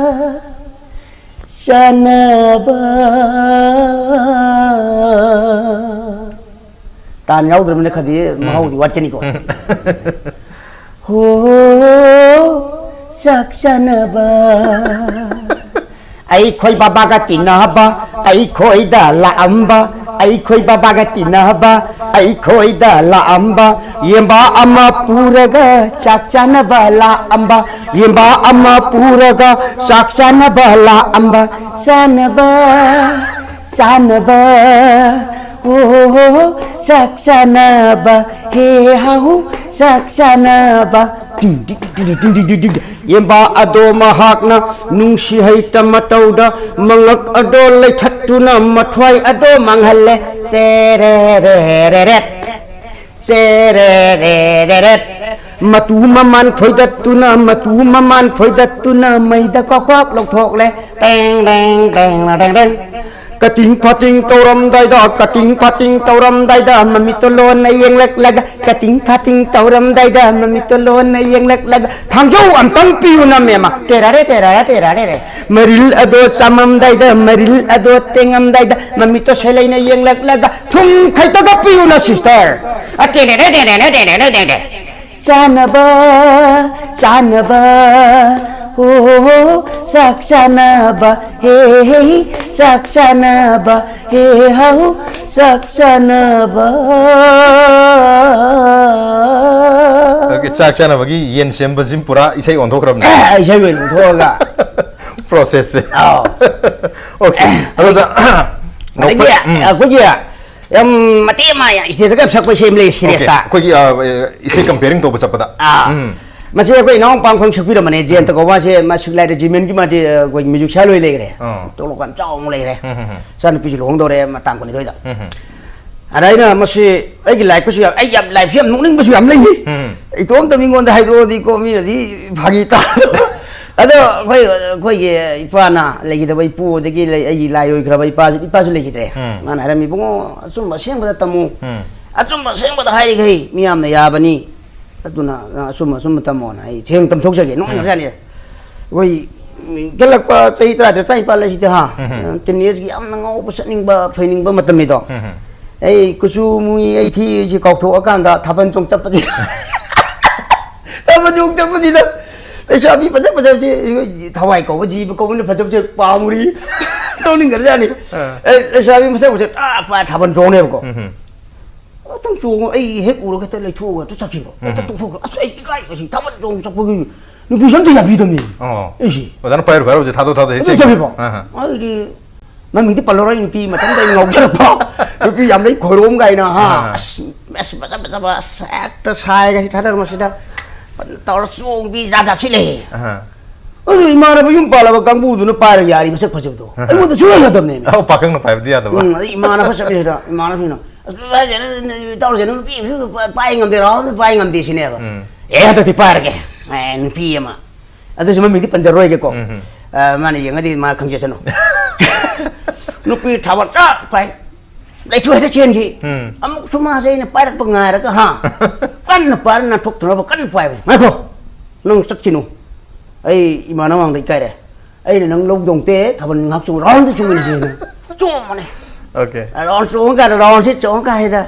ꯆꯥꯟꯅꯕ꯫ ꯇꯥꯟ ꯌꯥꯎꯗ꯭ꯔꯕꯅꯤꯅ ꯈꯗꯤ ꯎꯝ꯫ ꯃꯍꯥꯎꯗꯤ ꯋꯥꯠꯀꯅꯤꯀꯣ꯫ ꯎꯝ꯫ ꯍꯣ, ꯆꯥꯛ ꯆꯥꯅꯕ꯫ ꯑꯩꯈꯣꯏ ꯕꯕꯥꯒ ꯇꯤꯟꯅꯕ, ꯑꯩꯈꯣꯏꯗ ꯂꯥꯛꯑꯝꯕ, ꯑꯩꯈꯣꯏ ꯕꯕꯥꯒ ꯇꯤꯟꯅꯕ, ꯑꯩꯈꯣꯏꯗ ꯂꯥꯛꯑꯝꯕ, ꯌꯦꯟꯕꯥ ꯑꯃ ꯄꯨꯔꯒ ꯆꯥꯛ ꯆꯥꯅꯕ ꯂꯥꯛꯑꯝꯕ, ꯌꯦꯟꯕꯥ ꯑꯃ ꯄꯨꯔꯒ ꯆꯥꯛ ꯆꯥꯅꯕ ꯂꯥꯛꯑꯝꯕ, ꯆꯥꯅꯕ, ꯆꯥꯅꯕ, ꯑꯣ, ꯆꯥꯛ ꯆꯥꯅꯕ, ꯍꯦ ꯍꯥꯎ, ꯆꯥꯛ ꯆꯥꯅꯕ꯫ ꯌꯦꯟꯕꯥ ꯑꯗꯣ ꯃꯍꯥꯛꯅ ꯅꯨꯡꯁꯤ ꯍꯩꯇ ꯃꯇꯧꯗ ꯃꯉꯛ ꯑꯗꯣ ꯂꯩꯊꯠꯇꯨꯅ ꯃꯊ꯭ꯋꯥꯏ ꯑꯗꯣ ꯃꯥꯡꯍꯜꯂꯦ꯫ ꯆꯦꯔꯦ ꯔꯦ ꯔꯦ ꯔꯦꯠ꯫ ꯆꯦꯔꯦ ꯔꯦ ꯔꯦ ꯔꯦꯠ꯫ ꯃꯇꯨ ꯃꯃꯥꯟ ꯐꯣꯏꯗꯠꯇꯨꯅ, ꯃꯇꯨ ꯃꯃꯥꯟ ꯐꯣꯏꯗꯠꯇꯨꯅ ꯃꯩꯗ ꯀ꯭ꯋꯥꯛ ꯀ꯭ꯋꯥꯛ ꯂꯧꯊꯣꯛꯂꯦ꯫ ꯇꯦꯡ ꯇꯦꯡ ꯇꯦꯡ ꯇꯦꯡ ꯇꯦꯡ꯫ ꯀꯇꯤꯡ ꯐꯥꯇꯤꯡ ꯇꯧꯔꯝꯗꯥꯏꯗ, ꯀꯇꯤꯡ ꯐꯥꯇꯤꯡ ꯇꯧꯔꯝꯗꯥꯏꯗ ꯃꯃꯤꯠꯇꯣ ꯂꯣꯟꯅ ꯌꯦꯡꯂꯛꯂꯒ, ꯀꯇꯤꯡ ꯐꯥꯇꯤꯡ ꯇꯧꯔꯝꯗꯥꯏꯗ ꯃꯃꯤꯠꯇꯣ ꯂꯣꯟꯅ ꯌꯦꯡꯂꯛꯂꯒ, ꯊꯥꯡꯖꯧ ꯑꯝꯇꯪ ꯄꯤꯌꯨꯅ ꯃꯦꯝꯃ꯫ ꯇꯦꯔꯥꯔꯦ, ꯇꯦꯔꯥꯔꯦ, ꯇꯦꯔꯥꯔꯦ ꯔꯦ꯫ ꯃꯔꯤꯜ ꯑꯗꯣ ꯆꯥꯃꯝꯗꯥꯏꯗ, ꯃꯔꯤꯜ ꯑꯗꯣ ꯇꯦꯡꯉꯝꯗꯥꯏꯗ ꯃꯃꯤꯠꯇꯣ ꯁꯦꯂꯩꯅ ꯌꯦꯡꯂꯛꯂꯒ, ꯊꯨꯝ ꯈꯩꯇꯒ ꯄꯤꯌꯨꯅ ꯁꯤꯁꯇꯔ꯫ ꯑ, ꯇꯦꯔꯦꯔꯦ, ꯇꯦꯔꯦꯔꯦ, ꯇꯦꯔꯦꯔꯦ, ꯇꯦꯔꯦ꯫ ꯆꯥꯅꯕ, ꯆꯥꯅꯕ, ꯑꯣ, ꯆꯥꯛ ꯆꯥꯅꯕ, ꯍꯦ, ꯍꯦ, ꯆꯥꯛ ꯆꯥꯅꯕ, ꯍꯦ, ꯍꯥꯎ, ꯆꯥꯛ ꯆꯥꯅꯕ꯫ ꯑꯗꯨꯒꯤ ꯆꯥꯛ ꯆꯥꯅꯕꯒꯤ ꯌꯦꯟ ꯁꯦꯝꯕꯁꯤ ꯄꯨꯔꯥ ꯏꯁꯩ ꯑꯣꯟꯊꯣꯛꯈ꯭ꯔꯕꯅꯦ꯫ ꯏꯁꯩ ꯑꯣꯏꯅ ꯑꯣꯟꯊꯣꯛꯑꯒ꯫ ꯄ꯭ꯔꯣꯁꯦꯁꯁꯦ꯫ ꯑꯥꯎ꯫ ꯑꯣꯀꯦ꯫ ꯑꯗꯣ ꯑꯣꯖꯥ, ꯑꯗꯒꯤ ꯅꯣꯛꯄ-, ꯎꯝ꯫ ꯑꯩꯈꯣꯏꯒꯤ ꯌꯥꯝ ꯃꯇꯦꯛ ꯑꯃ ꯌꯥꯝ ꯏꯁꯇꯦꯖꯇꯒ ꯌꯥꯝ ꯁꯛꯄ ꯏꯁꯩ ꯑꯃ ꯂꯩ, ꯑꯣꯀꯦ꯫ ꯁꯤꯔꯦꯁꯇ꯫ ꯑꯩꯈꯣꯏꯒꯤ, ꯑ, ꯏꯁꯩ ꯀꯝꯄꯤꯌꯔꯤꯡ ꯇꯧꯕ ꯆꯠꯄꯗ꯫ ꯑꯥ꯫ ꯎꯝ꯫ ꯃꯁꯤ ꯑꯩꯈꯣꯏ ꯏꯅꯥꯎ ꯄꯥꯡꯈꯣꯡ ꯁꯛꯄꯤꯔꯝꯕꯅꯦ, ꯖꯌꯟꯇ ꯀꯧꯕ꯫ ꯃꯥꯁꯦ, ꯃꯥꯁꯨ ꯂꯥꯏ ꯔꯦꯖꯤꯃꯦꯟꯒꯤ ꯃꯥꯗꯤ, ꯑ, ꯑꯩꯈꯣꯏ ꯃ꯭ꯌꯨꯖꯤꯛ ꯁꯤꯌꯥꯟ ꯑꯣꯏ ꯂꯩꯈ꯭ꯔꯦ꯫ ꯑꯥ꯫ ꯇꯣꯂꯣꯞ ꯌꯥꯝ ꯆꯥꯎꯅ ꯂꯩꯈ꯭ꯔꯦ꯫ ꯎꯝ, ꯎꯝ, ꯎꯝ꯫ ꯏꯆꯥꯅꯨꯄꯤꯁꯨ ꯂꯨꯍꯣꯡꯗꯧꯔꯦ, ꯃ-, ꯇꯥꯡ ꯀꯨꯟꯅꯤꯊꯣꯏꯗ꯫ ꯎꯝ, ꯎꯝ꯫ ꯑꯗ ꯑꯩꯅ ꯃꯁꯤ, ꯑꯩꯒꯤ ꯂꯥꯏꯐꯀꯁꯨ ꯌꯥꯝ, ꯑꯩ ꯌꯥꯝ, ꯂꯥꯏꯐꯁꯤ ꯌꯥꯝ ꯅꯣꯛꯅꯤꯡꯕꯁꯨ ꯌꯥꯝ ꯂꯩꯌꯦ꯫ ꯎꯝ꯫ ꯏꯇꯣꯝꯇ ꯃꯤꯉꯣꯟꯗ ꯍꯥꯏꯗꯣꯛꯑꯗꯤꯀꯣ, ꯃꯤꯅꯗꯤ ꯐꯥꯒꯤ ꯇꯥ ꯑꯗꯣ ꯑꯩꯈꯣꯏ ꯑꯩꯈꯣꯏꯒꯤ ꯏꯄꯥꯅ ꯂꯩꯈꯤꯗꯕ ꯏꯄꯨ, ꯑꯗꯒꯤ ꯂꯩ- ꯑꯩꯒꯤ ꯂꯥꯏ ꯑꯣꯏꯈ꯭ꯔꯕ ꯏꯄꯥꯁꯨ ꯏꯄꯥꯁꯨ ꯂꯩꯈꯤꯗ꯭ꯔꯦ꯫ ꯎꯝ. ꯃꯥꯅ ꯍꯥꯏꯔꯝꯃꯤ, "ꯏꯕꯨꯡꯉꯣ, ꯑꯆꯨꯝꯕ ꯑꯁꯦꯡꯕꯗ ꯇꯝꯃꯨ꯫ ꯎꯝ. ꯑꯆꯨꯝꯕ ꯑꯁꯦꯡꯕꯗ ꯍꯥꯏꯔꯤꯈꯩ ꯃꯤꯌꯥꯝꯅ ꯌꯥꯕꯅꯤ꯫ ꯑꯗꯨꯅ ꯅꯪ ꯑꯆꯨꯝꯕ ꯑꯆꯨꯝꯕ ꯇꯝꯃꯣꯅ" ꯑꯩ ꯊꯦꯡ ꯇꯝꯊꯣꯛꯆꯒꯦ꯫ ꯅꯣꯛꯅꯤꯡꯈ꯭ꯔꯖꯥꯠꯅꯤ꯫ ꯑꯩꯈꯣꯏ ꯏꯟꯈꯠꯂꯛꯄ ꯆꯍꯤ ꯇꯔꯥꯇꯔꯦꯠ ꯇꯔꯥꯅꯤꯄꯥꯜ ꯑꯁꯤꯗ, ꯍꯥ, ꯎꯝ. ꯇꯤꯟ ꯑꯦꯖꯀꯤ ꯌꯥꯝꯅ ꯉꯥꯎꯕ, ꯆꯠꯅꯤꯡꯕ, ꯐꯩꯅꯤꯡꯕ ꯃꯇꯝꯅꯤꯗꯣ꯫ ꯎꯝ. ꯑꯩ ꯀꯨꯆꯨ ꯃꯨꯏ, ꯑꯩ ꯊꯤ, ꯁꯤ ꯀꯥꯎꯊꯣꯛꯑꯀꯥꯟꯗ ꯊꯥꯕꯜ ꯆꯣꯡ ꯆꯠꯄꯁꯤ꯫ ꯊꯥꯕꯜ ꯆꯣꯡ ꯆꯠꯄꯁꯤꯗ ꯂꯩꯁꯥꯕꯤ ꯐꯖ ꯐꯖꯕꯁꯦ, ꯊꯋꯥꯏ ꯀꯧꯕ, ꯖꯤꯕ ꯀꯧꯕꯅ ꯐꯖꯕꯁꯦ ꯄꯥꯝꯃꯨꯔꯤ꯫ ꯅꯣꯛꯅꯤꯡꯈ꯭ꯔꯖꯥꯠꯅꯤ꯫ ꯑꯥ. ꯑꯩ ꯂꯩꯁꯥꯕꯤ ꯃꯁꯛ ꯐꯖꯕ ꯇꯥ ꯐꯥ ꯊꯥꯕꯜ ꯆꯣꯡꯅꯦꯕꯀꯣ꯫ ꯎꯝ. ꯑꯃꯇꯪ ꯆꯣꯡꯉꯣ, ꯑꯩ ꯍꯦꯛ ꯎꯔꯒ ꯍꯦꯛꯇ ꯂꯩꯊꯣꯛꯑꯒ ꯍꯦꯛꯇ ꯆꯠꯈꯤꯕ꯫ ꯍꯦꯛꯇ ꯎꯝ. ꯇꯣꯛꯊꯣꯛꯈ꯭ꯔꯕ꯫ ꯑꯁ, ꯑꯩ ꯏꯀꯥꯏꯕꯁꯤ, ꯊꯥꯕꯜ ꯆꯣꯡ ꯆꯠꯄꯒꯤ ꯅꯨꯄꯤꯁꯨ ꯑꯝꯇ ꯌꯥꯕꯤꯗꯕꯅꯤ꯫ ꯑꯣ. ꯑꯩꯁꯤ ꯑꯣꯖꯥꯅ ꯄꯥꯏꯔꯨ ꯄꯥꯏꯔꯨ ꯍꯧꯖꯤꯛ ꯊꯥꯗꯣꯛ ꯊꯥꯗꯣꯛ ꯍꯦꯛ ꯑꯗꯨ ꯆꯦꯟꯈꯤ꯫ ꯆꯠꯈꯤꯕ꯫ ꯑꯍꯥ. ꯑꯩꯗꯤ ꯃꯃꯤꯡꯗꯤ ꯄꯜꯂꯔꯣꯏ, ꯅꯨꯄꯤ ꯃꯇꯝꯗ ꯑꯩ ꯉꯥꯎꯖꯔꯛꯄ꯫ ꯅꯨꯄꯤ ꯌꯥꯝ ꯂꯩ ꯈꯣꯏꯔꯣꯝ ꯀꯥꯏꯅ, ꯍꯥ꯫ ꯑꯥ. ꯑꯁ, ꯑꯁ, ꯐꯖ ꯐꯖꯕ, ꯑꯁ, ꯍꯦꯛꯇ ꯁꯥꯏꯒ ꯁꯤ ꯊꯥꯗꯔ ꯃꯁꯤꯗ ꯇꯧꯔ ꯆꯣꯡꯕꯤ ꯖꯥꯠ ꯖꯥꯠꯁꯤ ꯂꯩ꯫ ꯑꯍꯥ. ꯑꯗꯨ ꯏꯃꯥꯟꯅꯕ ꯌꯨꯝ ꯄꯥꯜꯂꯕ ꯀꯥꯡꯕꯨꯗꯨꯅ ꯄꯥꯏꯔ ꯌꯥꯔꯤ ꯃꯁꯛ ꯐꯖꯕꯗꯣ꯫ ꯑꯩꯉꯣꯟꯗ ꯁꯨꯡꯌꯥ ꯌꯥꯗꯕꯅꯦ꯫ ꯑꯧ, ꯄꯥꯈꯪꯅ ꯄꯥꯏꯕꯗꯤ ꯌꯥꯗꯕ꯫ ꯎꯝ, ꯑꯗꯩ ꯏꯃꯥꯟꯅꯕ ꯆꯠꯃꯤꯟꯅꯗ ꯏꯃꯥꯟꯅꯕꯁꯤꯡꯅ, "ꯑꯁ, ꯇꯧꯔꯁꯦ, ꯅꯨꯄꯤ ꯑꯃꯁꯨ ꯄꯥꯏ ꯉꯝꯗꯦ, ꯔꯥꯍꯨꯜꯗꯤ ꯄꯥꯏ ꯉꯝꯗꯦ" ꯁꯤꯅꯦꯕ꯫ ꯎꯝ. "ꯑꯦ, ꯍꯟꯗꯛꯇꯤ ꯄꯥꯏꯔꯒꯦ꯫ ꯑꯦ, ꯅꯨꯄꯤ ꯑꯃ", ꯑꯗꯨꯁꯨ ꯃꯃꯤꯡꯗꯤ ꯄꯟꯖꯔꯣꯏꯒꯦꯀꯣ꯫ ꯎꯝ. ꯑ, ꯃꯥꯅ ꯌꯦꯡꯉꯗꯤ ꯃꯥ ꯈꯪꯖꯁꯅꯨ꯫ ꯅꯨꯄꯤ ꯊꯥꯕꯜ ꯆꯥꯛ ꯄꯥꯏ꯫ ꯂꯩꯊꯣꯛ ꯍꯦꯛꯇ ꯆꯦꯟꯈꯤ꯫ ꯎꯝ. ꯑꯃꯨꯛꯁꯨ ꯃꯥꯁꯦ ꯑꯩꯅ ꯄꯥꯏꯔꯛꯄ ꯉꯥꯏꯔꯒ, ꯍꯥ, ꯀꯟꯅ ꯄꯥꯏꯔ ꯅꯥꯟꯊꯣꯛꯇꯅꯕ ꯀꯟꯅ ꯄꯥꯏꯕꯅꯤ꯫ "ꯉꯥꯏꯈꯣ, ꯅꯪ ꯆꯠꯈꯤꯅꯨ꯫ ꯑꯩ ꯏꯃꯥꯟꯅꯕ ꯃꯥꯡꯗ ꯏꯀꯥꯏꯔꯦ꯫ ꯑꯩꯅ ꯅꯪ ꯂꯧꯗꯧ ꯅꯠꯇꯦ, ꯊꯥꯕꯜ ꯉꯥꯏꯍꯥꯛ ꯆꯣꯡ, ꯔꯥꯎꯟꯗ ꯆꯣꯡꯃꯤꯟꯅꯁꯦꯅ" ꯆꯣꯡꯕꯅꯦ꯫ Okay. ꯔꯥꯎꯟ ꯆꯣꯡꯉꯀꯥꯟꯗ, ꯔꯥꯎꯟꯁꯤ ꯆꯣꯡꯉꯀꯥꯟꯁꯤꯗ,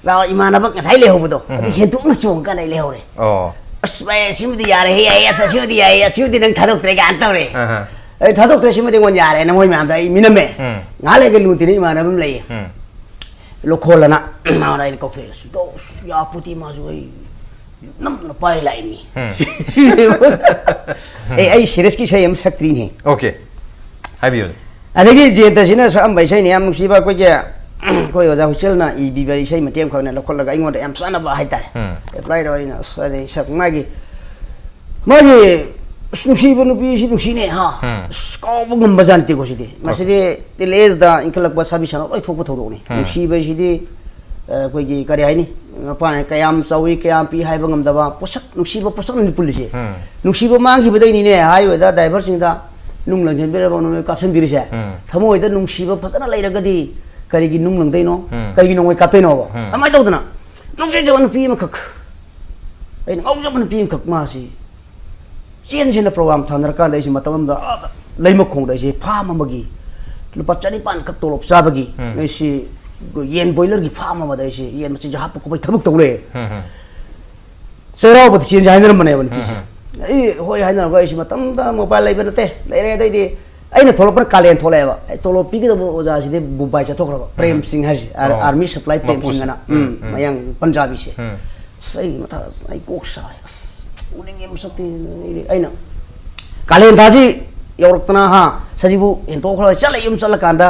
ꯔꯥꯎꯟ ꯏꯃꯥꯟꯅꯕ ꯉꯁꯥꯏ ꯂꯩꯍꯧꯕꯗꯣ, ꯑꯗꯨ ꯍꯦꯟꯗꯣꯛꯅ ꯆꯣꯡꯉꯀꯥꯟꯗ ꯑꯩ ꯂꯩꯍꯧꯔꯦ꯫ ꯑꯣ. "ꯑꯁ, ꯚꯥꯏ, ꯑꯁꯤꯃꯗꯤ ꯌꯥꯔꯦꯍꯦ, ꯑꯩ, ꯑꯁ, ꯑꯁꯤꯃꯗꯤ ꯌꯥꯏꯌꯦ, ꯑꯁꯤꯃꯗꯤ ꯅꯪ ꯊꯥꯗꯣꯛꯇ꯭ꯔꯦ" ꯀꯥꯏꯅ ꯇꯧꯔꯦ꯫ ꯑꯍꯥ. "ꯑꯩ ꯊꯥꯗꯣꯛꯇ꯭ꯔꯦ, ꯁꯤꯃꯗꯤ ꯑꯩꯉꯣꯟꯗ ꯌꯥꯔꯦꯅ" ꯃꯣꯏ ꯃꯌꯥꯝꯗ ꯑꯩ ꯃꯤꯅꯝꯃꯦ꯫ ꯎꯝ. ꯉꯥꯏꯍꯥꯛ ꯂꯩꯒ ꯂꯨ ꯇꯤꯟꯅ ꯏꯃꯥꯟꯅꯕ ꯑꯃ ꯂꯩꯌꯦ꯫ ꯎꯝ. ꯂꯣꯈꯣꯜꯂꯅ ꯃꯉꯣꯟꯗ ꯑꯩꯅ ꯀꯧꯊꯣꯛꯑꯦ꯫ "ꯑꯁ, ꯗꯣ, ꯑꯁ, ꯌꯥꯄꯣꯠꯇꯤ ꯃꯥꯁꯨ, ꯑꯩ ꯅꯝꯅ ꯄꯥꯏ ꯂꯥꯛꯏꯅꯤ"꯫ ꯎꯝ. ꯑꯦ, ꯑꯩ ꯁꯤꯔꯤꯌꯁꯀꯤ ꯏꯁꯩ ꯑꯃ ꯁꯛꯇ꯭ꯔꯤꯅꯦ꯫ Okay. ꯍꯥꯏꯕꯤꯌꯨ꯫ ꯑꯗꯒꯤ ꯖꯌꯟꯇꯁꯤꯅ ꯁꯛꯑꯝꯕ ꯏꯁꯩꯅꯤ ꯌꯥꯝ ꯅꯨꯡꯁꯤꯕ, ꯑꯩꯈꯣꯏꯒꯤ, ꯑꯩꯈꯣꯏ ꯑꯣꯖꯥ ꯍꯨꯏꯁꯦꯜꯅ ꯏꯕꯤꯕ ꯏꯁꯩ ꯃꯇꯦꯛ ꯑꯃꯈꯛꯅ ꯂꯧꯈꯠꯂꯒ ꯑꯩꯉꯣꯟꯗ ꯌꯥꯝ ꯆꯥꯟꯅꯕ ꯍꯥꯏꯇꯥꯔꯦ꯫ ꯎꯝ. ꯑꯦꯄ꯭ꯂꯥꯏ ꯇꯧꯔ ꯑꯩꯅ, ꯑꯁ, ꯑꯗꯩ ꯁꯛ ꯃꯥꯒꯤ, ꯃꯥꯒꯤ, "ꯑꯁ, ꯅꯨꯡꯁꯤꯕ ꯅꯨꯄꯤꯁꯤ ꯅꯨꯡꯁꯤꯅꯦ, ꯍꯥ, ꯎꯝ. ꯑꯁ, ꯀꯥꯎꯕ ꯉꯝꯕ ꯖꯥꯠ ꯅꯠꯇꯦꯀꯣ ꯁꯤꯗꯤ꯫ ꯃꯁꯤꯗꯤ ꯇꯤꯜ ꯑꯦꯖꯗ ꯏꯟꯈꯠꯂꯛꯄ ꯁꯥꯕꯤ ꯁꯥꯅ ꯂꯣꯏ ꯊꯣꯛꯄ ꯊꯧꯗꯣꯛꯅꯤ꯫ ꯎꯝ. ꯅꯨꯡꯁꯤꯕꯁꯤꯗꯤ ꯑꯩꯈꯣꯏꯒꯤ ꯀꯔꯤ ꯍꯥꯏꯅꯤ, ꯃꯄꯥꯟ ꯀꯌꯥꯝ ꯆꯥꯎꯏ, ꯀꯌꯥꯝ ꯄꯤ ꯍꯥꯏꯕ ꯉꯝꯗꯕ ꯄꯣꯠꯁꯛ, ꯅꯨꯡꯁꯤꯕ ꯄꯣꯠꯁꯛꯅꯤ ꯄꯨꯜꯂꯤꯁꯦ꯫ ꯎꯝ꯫ ꯅꯨꯡꯁꯤꯕ ꯃꯥꯡꯈꯤꯕꯗꯩꯅꯤꯅꯦ ꯍꯥꯏꯔꯤꯕꯗ ꯗ꯭ꯔꯥꯏꯚꯔꯁꯤꯡꯗ ꯅꯨꯡ ꯂꯪꯁꯤꯟꯕꯤꯔꯕ, ꯅꯣꯡꯃꯩ ꯀꯥꯞꯁꯤꯟꯕꯤꯔꯤꯁꯦ꯫ ꯎꯝ꯫ ꯊꯃꯣꯏꯗ ꯅꯨꯡꯁꯤꯕ ꯐꯖꯅ ꯂꯩꯔꯒꯗꯤ ꯀꯔꯤꯒꯤ ꯅꯨꯡ ꯂꯪꯗꯣꯏꯅꯣ? ꯎꯝ꯫ ꯀꯔꯤꯒꯤ ꯅꯣꯡꯃꯩ ꯀꯥꯞꯇꯣꯏꯅꯣꯕ? ꯎꯝ꯫ ꯑꯗꯨꯃꯥꯏꯅ ꯇꯧꯗꯅ ꯅꯨꯡꯁꯤꯖꯕ ꯅꯨꯄꯤ ꯑꯃꯈꯛ, ꯑꯩꯅ ꯉꯥꯎꯖꯕ ꯅꯨꯄꯤ ꯑꯃꯈꯛ ꯃꯥꯁꯤ ꯆꯦꯟꯁꯦꯅ ꯄ꯭ꯔꯣꯒ꯭ꯔꯥꯝ ꯊꯥꯅꯔꯀꯥꯟꯗ ꯑꯩꯁꯦ ꯃꯇꯝ ꯑꯃꯗ ꯑꯥꯗ ꯂꯩꯃꯈꯣꯡꯗ ꯑꯩꯁꯦ ꯐꯥꯔꯝ ꯑꯃꯒꯤ ꯂꯨꯄꯥ ꯆꯅꯤꯄꯥꯟ ꯈꯛ ꯇꯣꯂꯣꯞ ꯆꯥꯕꯒꯤ ꯎꯝ꯫ ꯑꯩꯁꯤ ꯌꯦꯟ ꯕꯣꯏꯂꯔꯒꯤ ꯐꯥꯔꯝ ꯑꯃꯗ ꯑꯩꯁꯦ ꯌꯦꯟ ꯃꯆꯤꯟꯖꯥꯛ ꯍꯥꯞꯄ ꯈꯣꯠꯄꯒꯤ ꯊꯕꯛ ꯇꯧ ꯂꯩ꯫ ꯎꯝ, ꯎꯝ꯫ ꯆꯩꯔꯥꯎꯕꯗ ꯆꯦꯟꯁꯦ ꯍꯥꯏꯅꯔꯝꯕꯅꯦꯕ ꯅꯨꯄꯤꯁꯦ꯫ ꯎꯝ, ꯎꯝ꯫ ꯑꯩ ꯍꯣꯏ ꯍꯥꯏꯅꯔꯒ ꯑꯩꯁꯦ ꯃꯇꯝꯗ ꯃꯣꯕꯥꯏꯜ ꯂꯩꯕ ꯅꯠꯇꯦ, ꯂꯩꯔꯦ꯫ ꯑꯗꯩꯗꯤ ꯑꯩꯅ ꯊꯣꯛꯂꯛꯄꯅ ꯀꯥꯂꯦꯟ ꯊꯣꯛꯂꯛꯑꯦꯕ꯫ ꯑꯩ ꯇꯣꯂꯣꯞ ꯄꯤꯒꯗꯕ ꯑꯣꯖꯥꯁꯤꯗꯤ ꯕꯨꯝꯕꯥꯏ ꯆꯠꯊꯣꯛꯈ꯭ꯔꯕ, ꯄ꯭ꯔꯦꯝ ꯎꯝ꯫ ꯁꯤꯡ ꯍꯥꯏꯁꯦ, ꯑꯥꯔ-, ꯑꯣ꯫ ꯑꯥꯔꯃꯤ ꯁꯄ꯭ꯂꯥꯏ ꯄ꯭ꯔꯦꯝ ꯃꯄꯨꯁꯦ꯫ ꯁꯤꯡ ꯑꯅ꯫ ꯎꯝ, ꯎꯝ, ꯎꯝ꯫ ꯃꯌꯥꯡ ꯄꯟꯖꯥꯕꯤꯁꯦ꯫ ꯎꯝ꯫ ꯑꯁ, ꯑꯩ ꯃꯊꯥ, ꯑꯩ ꯀꯣꯛ ꯁꯥꯏ꯫ ꯑꯁ, ꯎꯅꯤꯡꯉꯦ ꯃꯁꯛꯇꯤ꯫ ꯑꯩꯅ ꯀꯥꯂꯦꯟ ꯊꯥꯁꯤ ꯌꯧꯔꯛꯇꯅ, ꯍꯥ, ꯁꯖꯤꯕꯨ ꯍꯦꯟꯇꯣꯛꯈ꯭ꯔꯒ ꯆꯠꯂꯦ꯫ ꯌꯨꯝ ꯆꯠꯂꯀꯥꯟꯗ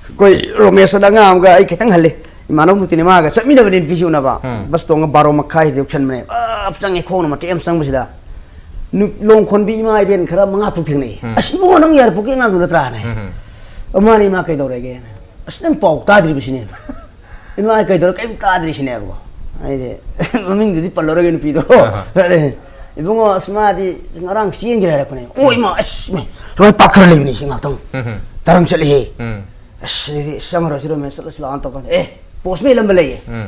ꯑꯩꯈꯣꯏ ꯔꯣꯃꯦꯁ ꯑꯅ ꯑꯉꯥꯡ ꯑꯃꯒ ꯑꯩ ꯈꯤꯇꯪ ꯍꯜꯂꯦ꯫ ꯏꯃꯥꯟꯅꯕ ꯃꯨꯇꯤꯅꯦ, ꯃꯥꯒ ꯆꯠꯃꯤꯟꯅꯕꯅꯦ ꯅꯨꯄꯤꯁꯦ ꯎꯅꯕ꯫ ꯎꯝ꯫ ꯕꯁ ꯇꯣꯡꯉ ꯕꯥꯔꯣ ꯃꯈꯥꯏꯁꯤꯗ ꯌꯧꯁꯟꯕꯅꯦ꯫ ꯑꯞ ꯆꯪꯉꯦ, ꯈꯣꯡꯅ ꯃꯇꯦꯛ ꯑꯃ ꯆꯪꯕꯁꯤꯗ ꯅꯨ-, ꯂꯣꯡ ꯈꯣꯟꯕꯤ ꯏꯃꯥ ꯏꯕꯦꯟ ꯈꯔ ꯃꯉꯥ ꯇꯔꯨꯛ ꯊꯦꯡꯅꯩ꯫ ꯎꯝ꯫ "ꯑꯁ, ꯏꯕꯨꯡꯉꯣ, ꯅꯪ ꯌꯥꯏꯔꯤꯄꯣꯛꯀꯤ ꯑꯉꯥꯡꯗꯨ ꯅꯠꯇ꯭ꯔꯥꯅꯦ?" ꯎꯝ, ꯎꯝ꯫ "ꯑꯣ, ꯃꯥꯅꯦ, ꯏꯃꯥ, ꯀꯩꯗꯧꯔꯒꯦꯅ?" "ꯑꯁ, ꯅꯪ ꯄꯥꯎ ꯇꯥꯗ꯭ꯔꯤꯕꯁꯤꯅꯦ?" "ꯏꯃꯥ, ꯀꯩꯗꯧꯔ, ꯀꯩꯝ ꯇꯥꯗ꯭ꯔꯤꯁꯤꯅꯦꯕꯀꯣ?" ꯑꯩꯗꯤ ꯃꯃꯤꯡꯗꯨꯗꯤ ꯄꯜꯂꯔꯣꯏꯒꯦ ꯅꯨꯄꯤꯗꯣ꯫ ꯑꯍ꯫ "ꯏꯕꯨꯡꯉꯣ, ꯑꯁ, ꯃꯥꯗꯤ ꯉꯔꯥꯡ ꯆꯦꯟꯈ꯭ꯔꯦ ꯍꯥꯏꯔꯛꯄꯅꯦ꯫ ꯑꯣ, ꯏꯃꯥ, ꯑꯁ, ꯏꯃꯥ, ꯁꯨꯃꯥꯏꯅ ꯄꯥꯛꯊꯔ ꯂꯩꯕꯅꯦ ꯁꯤ ꯉꯥꯛꯇꯪ꯫ ꯎꯝ, ꯎꯝ꯫ ꯇꯔꯪ ꯆꯠꯂꯤꯍꯦ꯫ ꯎꯝ꯫ ꯑꯁ, ꯑꯗꯨꯗꯤ ꯑꯁ, ꯆꯪꯉꯔꯣꯏ, ꯁꯤ ꯔꯣꯃꯦꯟ ꯆꯠꯂꯁꯤ ꯂꯥꯛꯑꯣꯅ ꯇꯧꯀꯥꯟꯗ, ꯑꯦ, ꯄꯣꯁꯃꯦꯟ ꯑꯃ ꯂꯩꯌꯦ꯫ ꯎꯝ꯫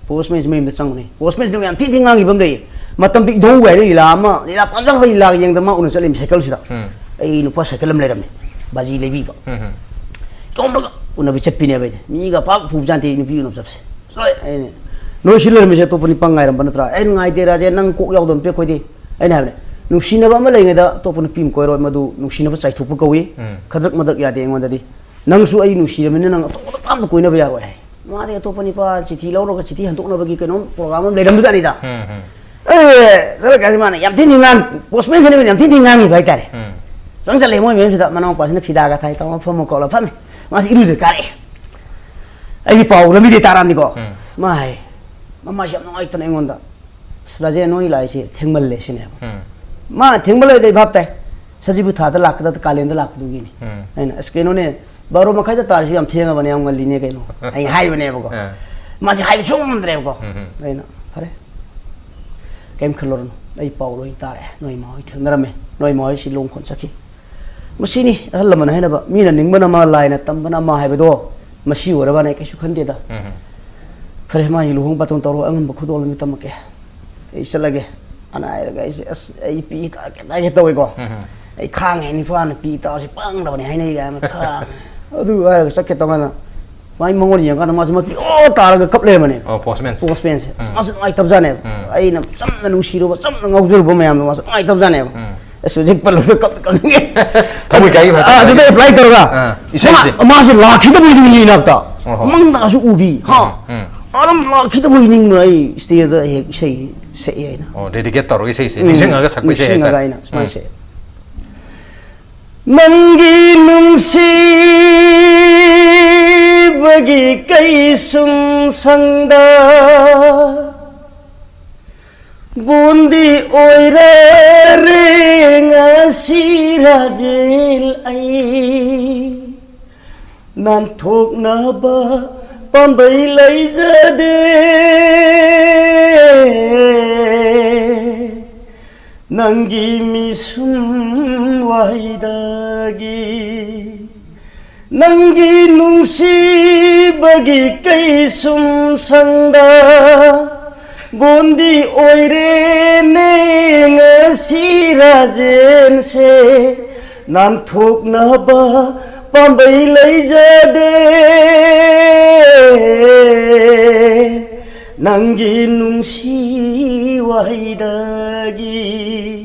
ꯄꯣꯁꯃꯦꯟꯁꯤ ꯃꯌꯨꯝꯗ ꯆꯪꯉꯨꯅꯦ꯫ ꯄꯣꯁꯃꯦꯟꯁꯤ ꯌꯥꯝ ꯊꯤ ꯊꯤ ꯉꯥꯡꯈꯤꯕ ꯑꯃ ꯂꯩꯌꯦ꯫ ꯃꯇꯝꯗꯨ ꯏꯙꯧ ꯍꯥꯏꯅ ꯂꯤꯂꯥ ꯑꯃ, ꯂꯤꯂꯥ ꯄꯥꯝꯖꯕ ꯂꯤꯂꯥꯒ ꯌꯦꯡꯗ ꯃꯥ ꯎꯅ ꯆꯠꯂꯤꯃꯤ ꯁꯥꯏꯀꯜꯁꯤꯗ꯫ ꯎꯝ꯫ ꯑꯩ ꯅꯨꯄꯥ ꯁꯥꯏꯀꯜ ꯑꯃ ꯂꯩꯔꯝꯃꯦ꯫ ꯕꯥꯖꯤ ꯂꯩꯕꯤꯕ꯫ ꯎꯝ, ꯎꯝ꯫ ꯆꯣꯝꯂꯒ ꯎꯅꯕ ꯆꯠꯄꯤꯅꯦꯕ ꯑꯩꯗꯤ꯫ ꯃꯤꯒ ꯄꯥꯛ ꯄꯨꯕ ꯖꯥꯠ ꯅꯠꯇꯦ ꯅꯨꯄꯤ ꯎꯅꯕ ꯆꯠꯄꯁꯦ꯫ ꯁꯣꯏ ꯑꯩꯅ, "ꯅꯣꯏ ꯁꯤ ꯂꯩꯔꯝꯃꯤꯁꯦ ꯑꯇꯣꯞꯄ ꯅꯨꯄꯥ ꯉꯥꯏꯔꯝꯕ ꯅꯠꯇ꯭ꯔꯥ?" "ꯑꯩꯅ ꯉꯥꯏꯗꯦ ꯔꯥꯖꯦꯟ, ꯅꯪ ꯀꯣꯛ ꯌꯥꯎꯗꯕ ꯅꯠꯇꯦ ꯑꯩꯈꯣꯏꯗꯤ"꯫ ꯑꯩꯅ ꯍꯥꯏꯕꯅꯦ, "ꯅꯨꯡꯁꯤꯅꯕ ꯑꯃ ꯂꯩꯔꯤꯉꯩꯗ ꯑꯇꯣꯞꯄ ꯅꯨꯄꯤ ꯑꯃ ꯀꯣꯏꯔꯣꯏ, ꯃꯗꯨ ꯅꯨꯡꯁꯤꯅꯕ ꯆꯥꯏꯊꯣꯛꯄ ꯀꯧꯏ꯫ ꯎꯝ꯫ ꯈꯗ꯭ꯔꯛ ꯃꯗ꯭ꯔꯛ ꯌꯥꯗꯦ ꯑꯩꯉꯣꯟꯗꯗꯤ꯫ ꯅꯪꯁꯨ ꯑꯩ ꯅꯨꯡꯁꯤꯔꯕꯅꯤꯅ ꯅꯪ ꯑꯇꯣꯞꯄ ꯅꯨꯄꯥ ꯑꯝꯇ ꯀꯣꯏꯅꯕ ꯌꯥꯔꯣꯏ" ꯍꯥꯏ꯫ ꯃꯥꯗꯤ ꯑꯇꯣꯞꯄ ꯅꯨꯄꯥ ꯆꯤꯊꯤ ꯂꯧꯔꯒ ꯆꯤꯊꯤ ꯍꯟꯗꯣꯛꯅꯕꯒꯤ ꯀꯩꯅꯣꯝ ꯄ꯭ꯔꯣꯒ꯭ꯔꯥꯝ ꯑꯃ ꯂꯩꯔꯝꯕꯖꯥꯠꯅꯤꯗ꯫ ꯎꯝ, ꯎꯝ꯫ ꯑꯦ, ꯆꯠꯂꯀꯥꯟꯗ ꯃꯥꯅ ꯌꯥꯝ ꯊꯤꯅ ꯉꯥꯡ-, ꯄꯣꯁꯃꯦꯟꯁꯤꯅ ꯌꯥꯝ ꯊꯤꯅ ꯊꯤꯅ ꯉꯥꯡꯉꯤꯕ ꯍꯥꯏꯇꯥꯔꯦ꯫ ꯎꯝ꯫ ꯆꯪꯁꯜꯂꯛꯑꯦ ꯃꯣꯏ ꯃꯌꯨꯝꯁꯤꯗ, ꯃꯅꯥꯎꯄꯥꯁꯤꯅ ꯐꯤꯗꯥꯒ ꯊꯥꯏ, ꯇꯧꯔꯒ ꯐꯝꯃ ꯈꯣꯠꯂ ꯐꯝꯃꯤ꯫ ꯃꯥꯁꯤ ꯏꯔꯨꯖ ꯀꯥꯔꯛꯑꯦ꯫ ꯑꯩꯒꯤ ꯄꯥꯎ ꯂꯝꯕꯤꯗꯩ ꯇꯥꯔꯛꯑꯝꯅꯤꯀꯣ꯫ ꯎꯝ꯫ ꯃꯥ ꯍꯥꯏ, ꯃꯃꯥꯁꯤ ꯌꯥꯝ ꯅꯨꯡꯉꯥꯏꯇꯅ ꯑꯩꯉꯣꯟꯗ, "ꯑꯁ, ꯔꯥꯖꯦꯟ, ꯅꯣꯏ ꯂꯥꯛꯏꯁꯦ ꯊꯦꯡꯃꯜꯂꯦ" ꯁꯤꯅꯦꯕ꯫ ꯎꯝ꯫ ꯃꯥ ꯊꯦꯡꯃꯜꯂꯦꯗꯤ ꯑꯩ ꯚꯥꯞ ꯇꯥꯏ꯫ ꯁꯖꯤꯕꯨ ꯊꯥꯗ ꯂꯥꯛꯀꯗꯕ, ꯀꯥꯂꯦꯟꯗ ꯂꯥꯛꯄꯗꯨꯒꯤꯅꯤ꯫ ꯎꯝ꯫ ꯑꯩꯅ, "ꯑꯁ, ꯀꯩꯅꯣꯅꯦ, ꯕꯥꯔꯣ ꯃꯈꯥꯏꯗ ꯇꯥꯔꯤꯁꯤ ꯌꯥꯝ ꯊꯦꯡꯉꯕꯅꯦ, ꯌꯥꯝ ꯉꯜꯂꯤꯅꯦ ꯀꯩꯅꯣ" ꯑꯩ ꯍꯥꯏꯕꯅꯦꯕꯀꯣ꯫ ꯑꯥ꯫ ꯃꯥꯁꯦ ꯍꯥꯏꯕ ꯁꯨꯡꯉꯝ ꯉꯝꯗ꯭ꯔꯦꯕꯀꯣ꯫ ꯑꯩꯅ, "ꯐꯔꯦ, ꯀꯩꯝ ꯈꯜꯂꯨꯔꯅꯨ, ꯑꯩ ꯄꯥꯎ ꯂꯣꯏ ꯇꯥꯔꯦ, ꯅꯣꯏ ꯏꯃꯥ ꯍꯣꯏ ꯊꯦꯡꯅꯔꯝꯃꯦ, ꯅꯣꯏ ꯏꯃꯥ ꯍꯣꯏ ꯁꯤ ꯂꯨꯍꯣꯡ ꯈꯣꯠ ꯆꯠꯈꯤ"꯫ ꯃꯁꯤꯅꯤ ꯑꯍꯜ ꯂꯃꯟ ꯍꯥꯏꯅꯕ, ꯃꯤꯅ ꯅꯤꯡꯕꯅ ꯑꯃ, ꯂꯥꯏꯅ ꯇꯝꯕꯅ ꯑꯃ ꯍꯥꯏꯕꯗꯣ ꯃꯁꯤ ꯑꯣꯏꯔꯕꯅ ꯑꯩ ꯀꯩꯁꯨ ꯈꯟꯗꯦꯗ꯫ ꯐꯔꯦ, ꯃꯥꯒꯤ ꯂꯨꯍꯣꯡ ꯕꯥꯇꯣꯟ ꯇꯧꯔꯣ, ꯑꯉꯝꯕ ꯈꯨꯗꯣꯜ ꯑꯃ ꯇꯝꯃꯛꯀꯦ, ꯑꯩ ꯆꯠꯂꯒꯦ꯫ ꯑꯅꯥ ꯍꯥꯏꯔꯒ ꯑꯩꯁꯦ, "ꯑꯁ, ꯑꯩ ꯄꯤ ꯇꯥꯔꯒꯦ ꯇꯥꯔꯒꯦ ꯇꯧꯋꯦꯀꯣ꯫ ꯑꯩ ꯈꯥꯡꯉꯦ, ꯅꯤꯄꯥꯅ ꯄꯤ ꯇꯥꯔꯁꯤ ꯄꯥꯡꯗꯕꯅꯦ ꯍꯥꯏꯅꯩ" ꯀꯥꯏꯅ ꯈꯥꯡꯉꯦ꯫ ꯑꯗꯨ ꯍꯥꯏꯔꯒ ꯆꯠꯀꯦ ꯇꯧꯀꯥꯟꯗ ꯃꯥꯏ ꯃꯉꯣꯟꯗ ꯌꯦꯡꯉꯀꯥꯟꯗ ꯃꯥꯁꯦ ꯃꯄꯤ ꯑꯣ ꯇꯥꯔꯒ ꯀꯞ ꯂꯩꯔꯝꯕꯅꯦ꯫ ꯑꯣ, ꯄꯣꯁꯃꯦꯟꯁꯦ꯫ ꯄꯣꯁꯃꯦꯟꯁꯦ꯫ ꯑꯁ, ꯃꯥꯁꯨ ꯅꯨꯡꯉꯥꯏꯇꯕꯖꯥꯠꯅꯦꯕ꯫ ꯑꯩꯅ ꯆꯝꯅ ꯅꯨꯡꯁꯤꯔꯨꯕ, ꯆꯝꯅ ꯉꯥꯎꯖꯔꯨꯕ ꯃꯌꯥꯝꯗꯣ ꯃꯥꯁꯨ ꯅꯨꯡꯉꯥꯏꯇꯕꯖꯥꯠꯅꯦꯕ꯫ ꯑꯁ, ꯍꯧꯖꯤꯛ ꯄꯜꯂꯨꯕꯗ ꯀꯞ ꯀꯞꯅꯤꯡꯉꯦ꯫ ꯊꯃꯣꯏ ꯀꯥꯏꯒꯤ ꯑꯥ, ꯑꯗꯨꯗ ꯑꯦꯄ꯭ꯂꯥꯏ ꯇꯧꯔꯒ ꯑꯥ, ꯏꯁꯩꯁꯦ꯫ ꯃꯥ-, ꯃꯥꯁꯦ ꯂꯥꯛꯈꯤꯗꯕ ꯑꯣꯏꯅꯤꯡꯉꯤ ꯏꯅꯥꯛꯇ꯫ ꯑꯣꯍꯣ꯫ ꯃꯪꯗꯒꯁꯨ ꯎꯕꯤ꯫ ꯍꯥ? ꯎꯝ꯫ ꯑꯗꯨꯝ ꯂꯥꯛꯈꯤꯗꯕ ꯑꯣꯏꯅꯤꯡꯕ ꯑꯩ ꯁ꯭ꯇꯦꯖꯇ ꯍꯦꯛ ꯏꯁꯩ ꯁꯛꯑꯦ ꯑꯩꯅ꯫ ꯑꯣ, ꯗꯦꯗꯤꯀꯦꯠ ꯇꯧꯔꯒ ꯏꯁꯩꯁꯦ ꯎꯝ꯫ ꯅꯤꯡꯁꯤꯡꯉꯒ ꯁꯛꯄ ꯏꯁꯩ ꯍꯥꯏꯇꯥꯔꯦ꯫ ꯅꯤꯡꯁꯤꯡꯉꯒ ꯑꯩꯅ ꯁꯨꯃꯥꯏꯅ ꯎꯝ꯫ ꯁꯛꯑꯦ꯫ ꯅꯪꯒꯤ ꯅꯨꯡꯁꯤꯕꯒꯤ ꯀꯩꯁꯨꯝ ꯁꯪꯗ ꯕꯣꯟꯗꯤ ꯑꯣꯏꯔꯔꯦ ꯉꯁꯤ ꯔꯥꯖꯦꯜ ꯑꯩ꯫ ꯅꯥꯟꯊꯣꯛꯅꯕ ꯄꯥꯝꯕꯩ ꯂꯩꯖꯗꯦ꯫ ꯅꯪꯒꯤ ꯃꯤꯁꯨꯝ ꯋꯥꯍꯩꯗꯒꯤ ꯅꯪꯒꯤ ꯅꯨꯡꯁꯤꯕꯒꯤ ꯀꯩꯁꯨꯝ ꯁꯪꯗ ꯕꯣꯟꯗꯤ ꯑꯣꯏꯔꯦꯅꯦ ꯉꯁꯤ ꯔꯥꯖꯦꯟꯁꯦ꯫ ꯅꯥꯟꯊꯣꯛꯅꯕ ꯄꯥꯝꯕꯩ ꯂꯩꯖꯗꯦ꯫ ꯅꯪꯒꯤ ꯅꯨꯡꯁꯤ ꯋꯥꯍꯩꯗꯒꯤ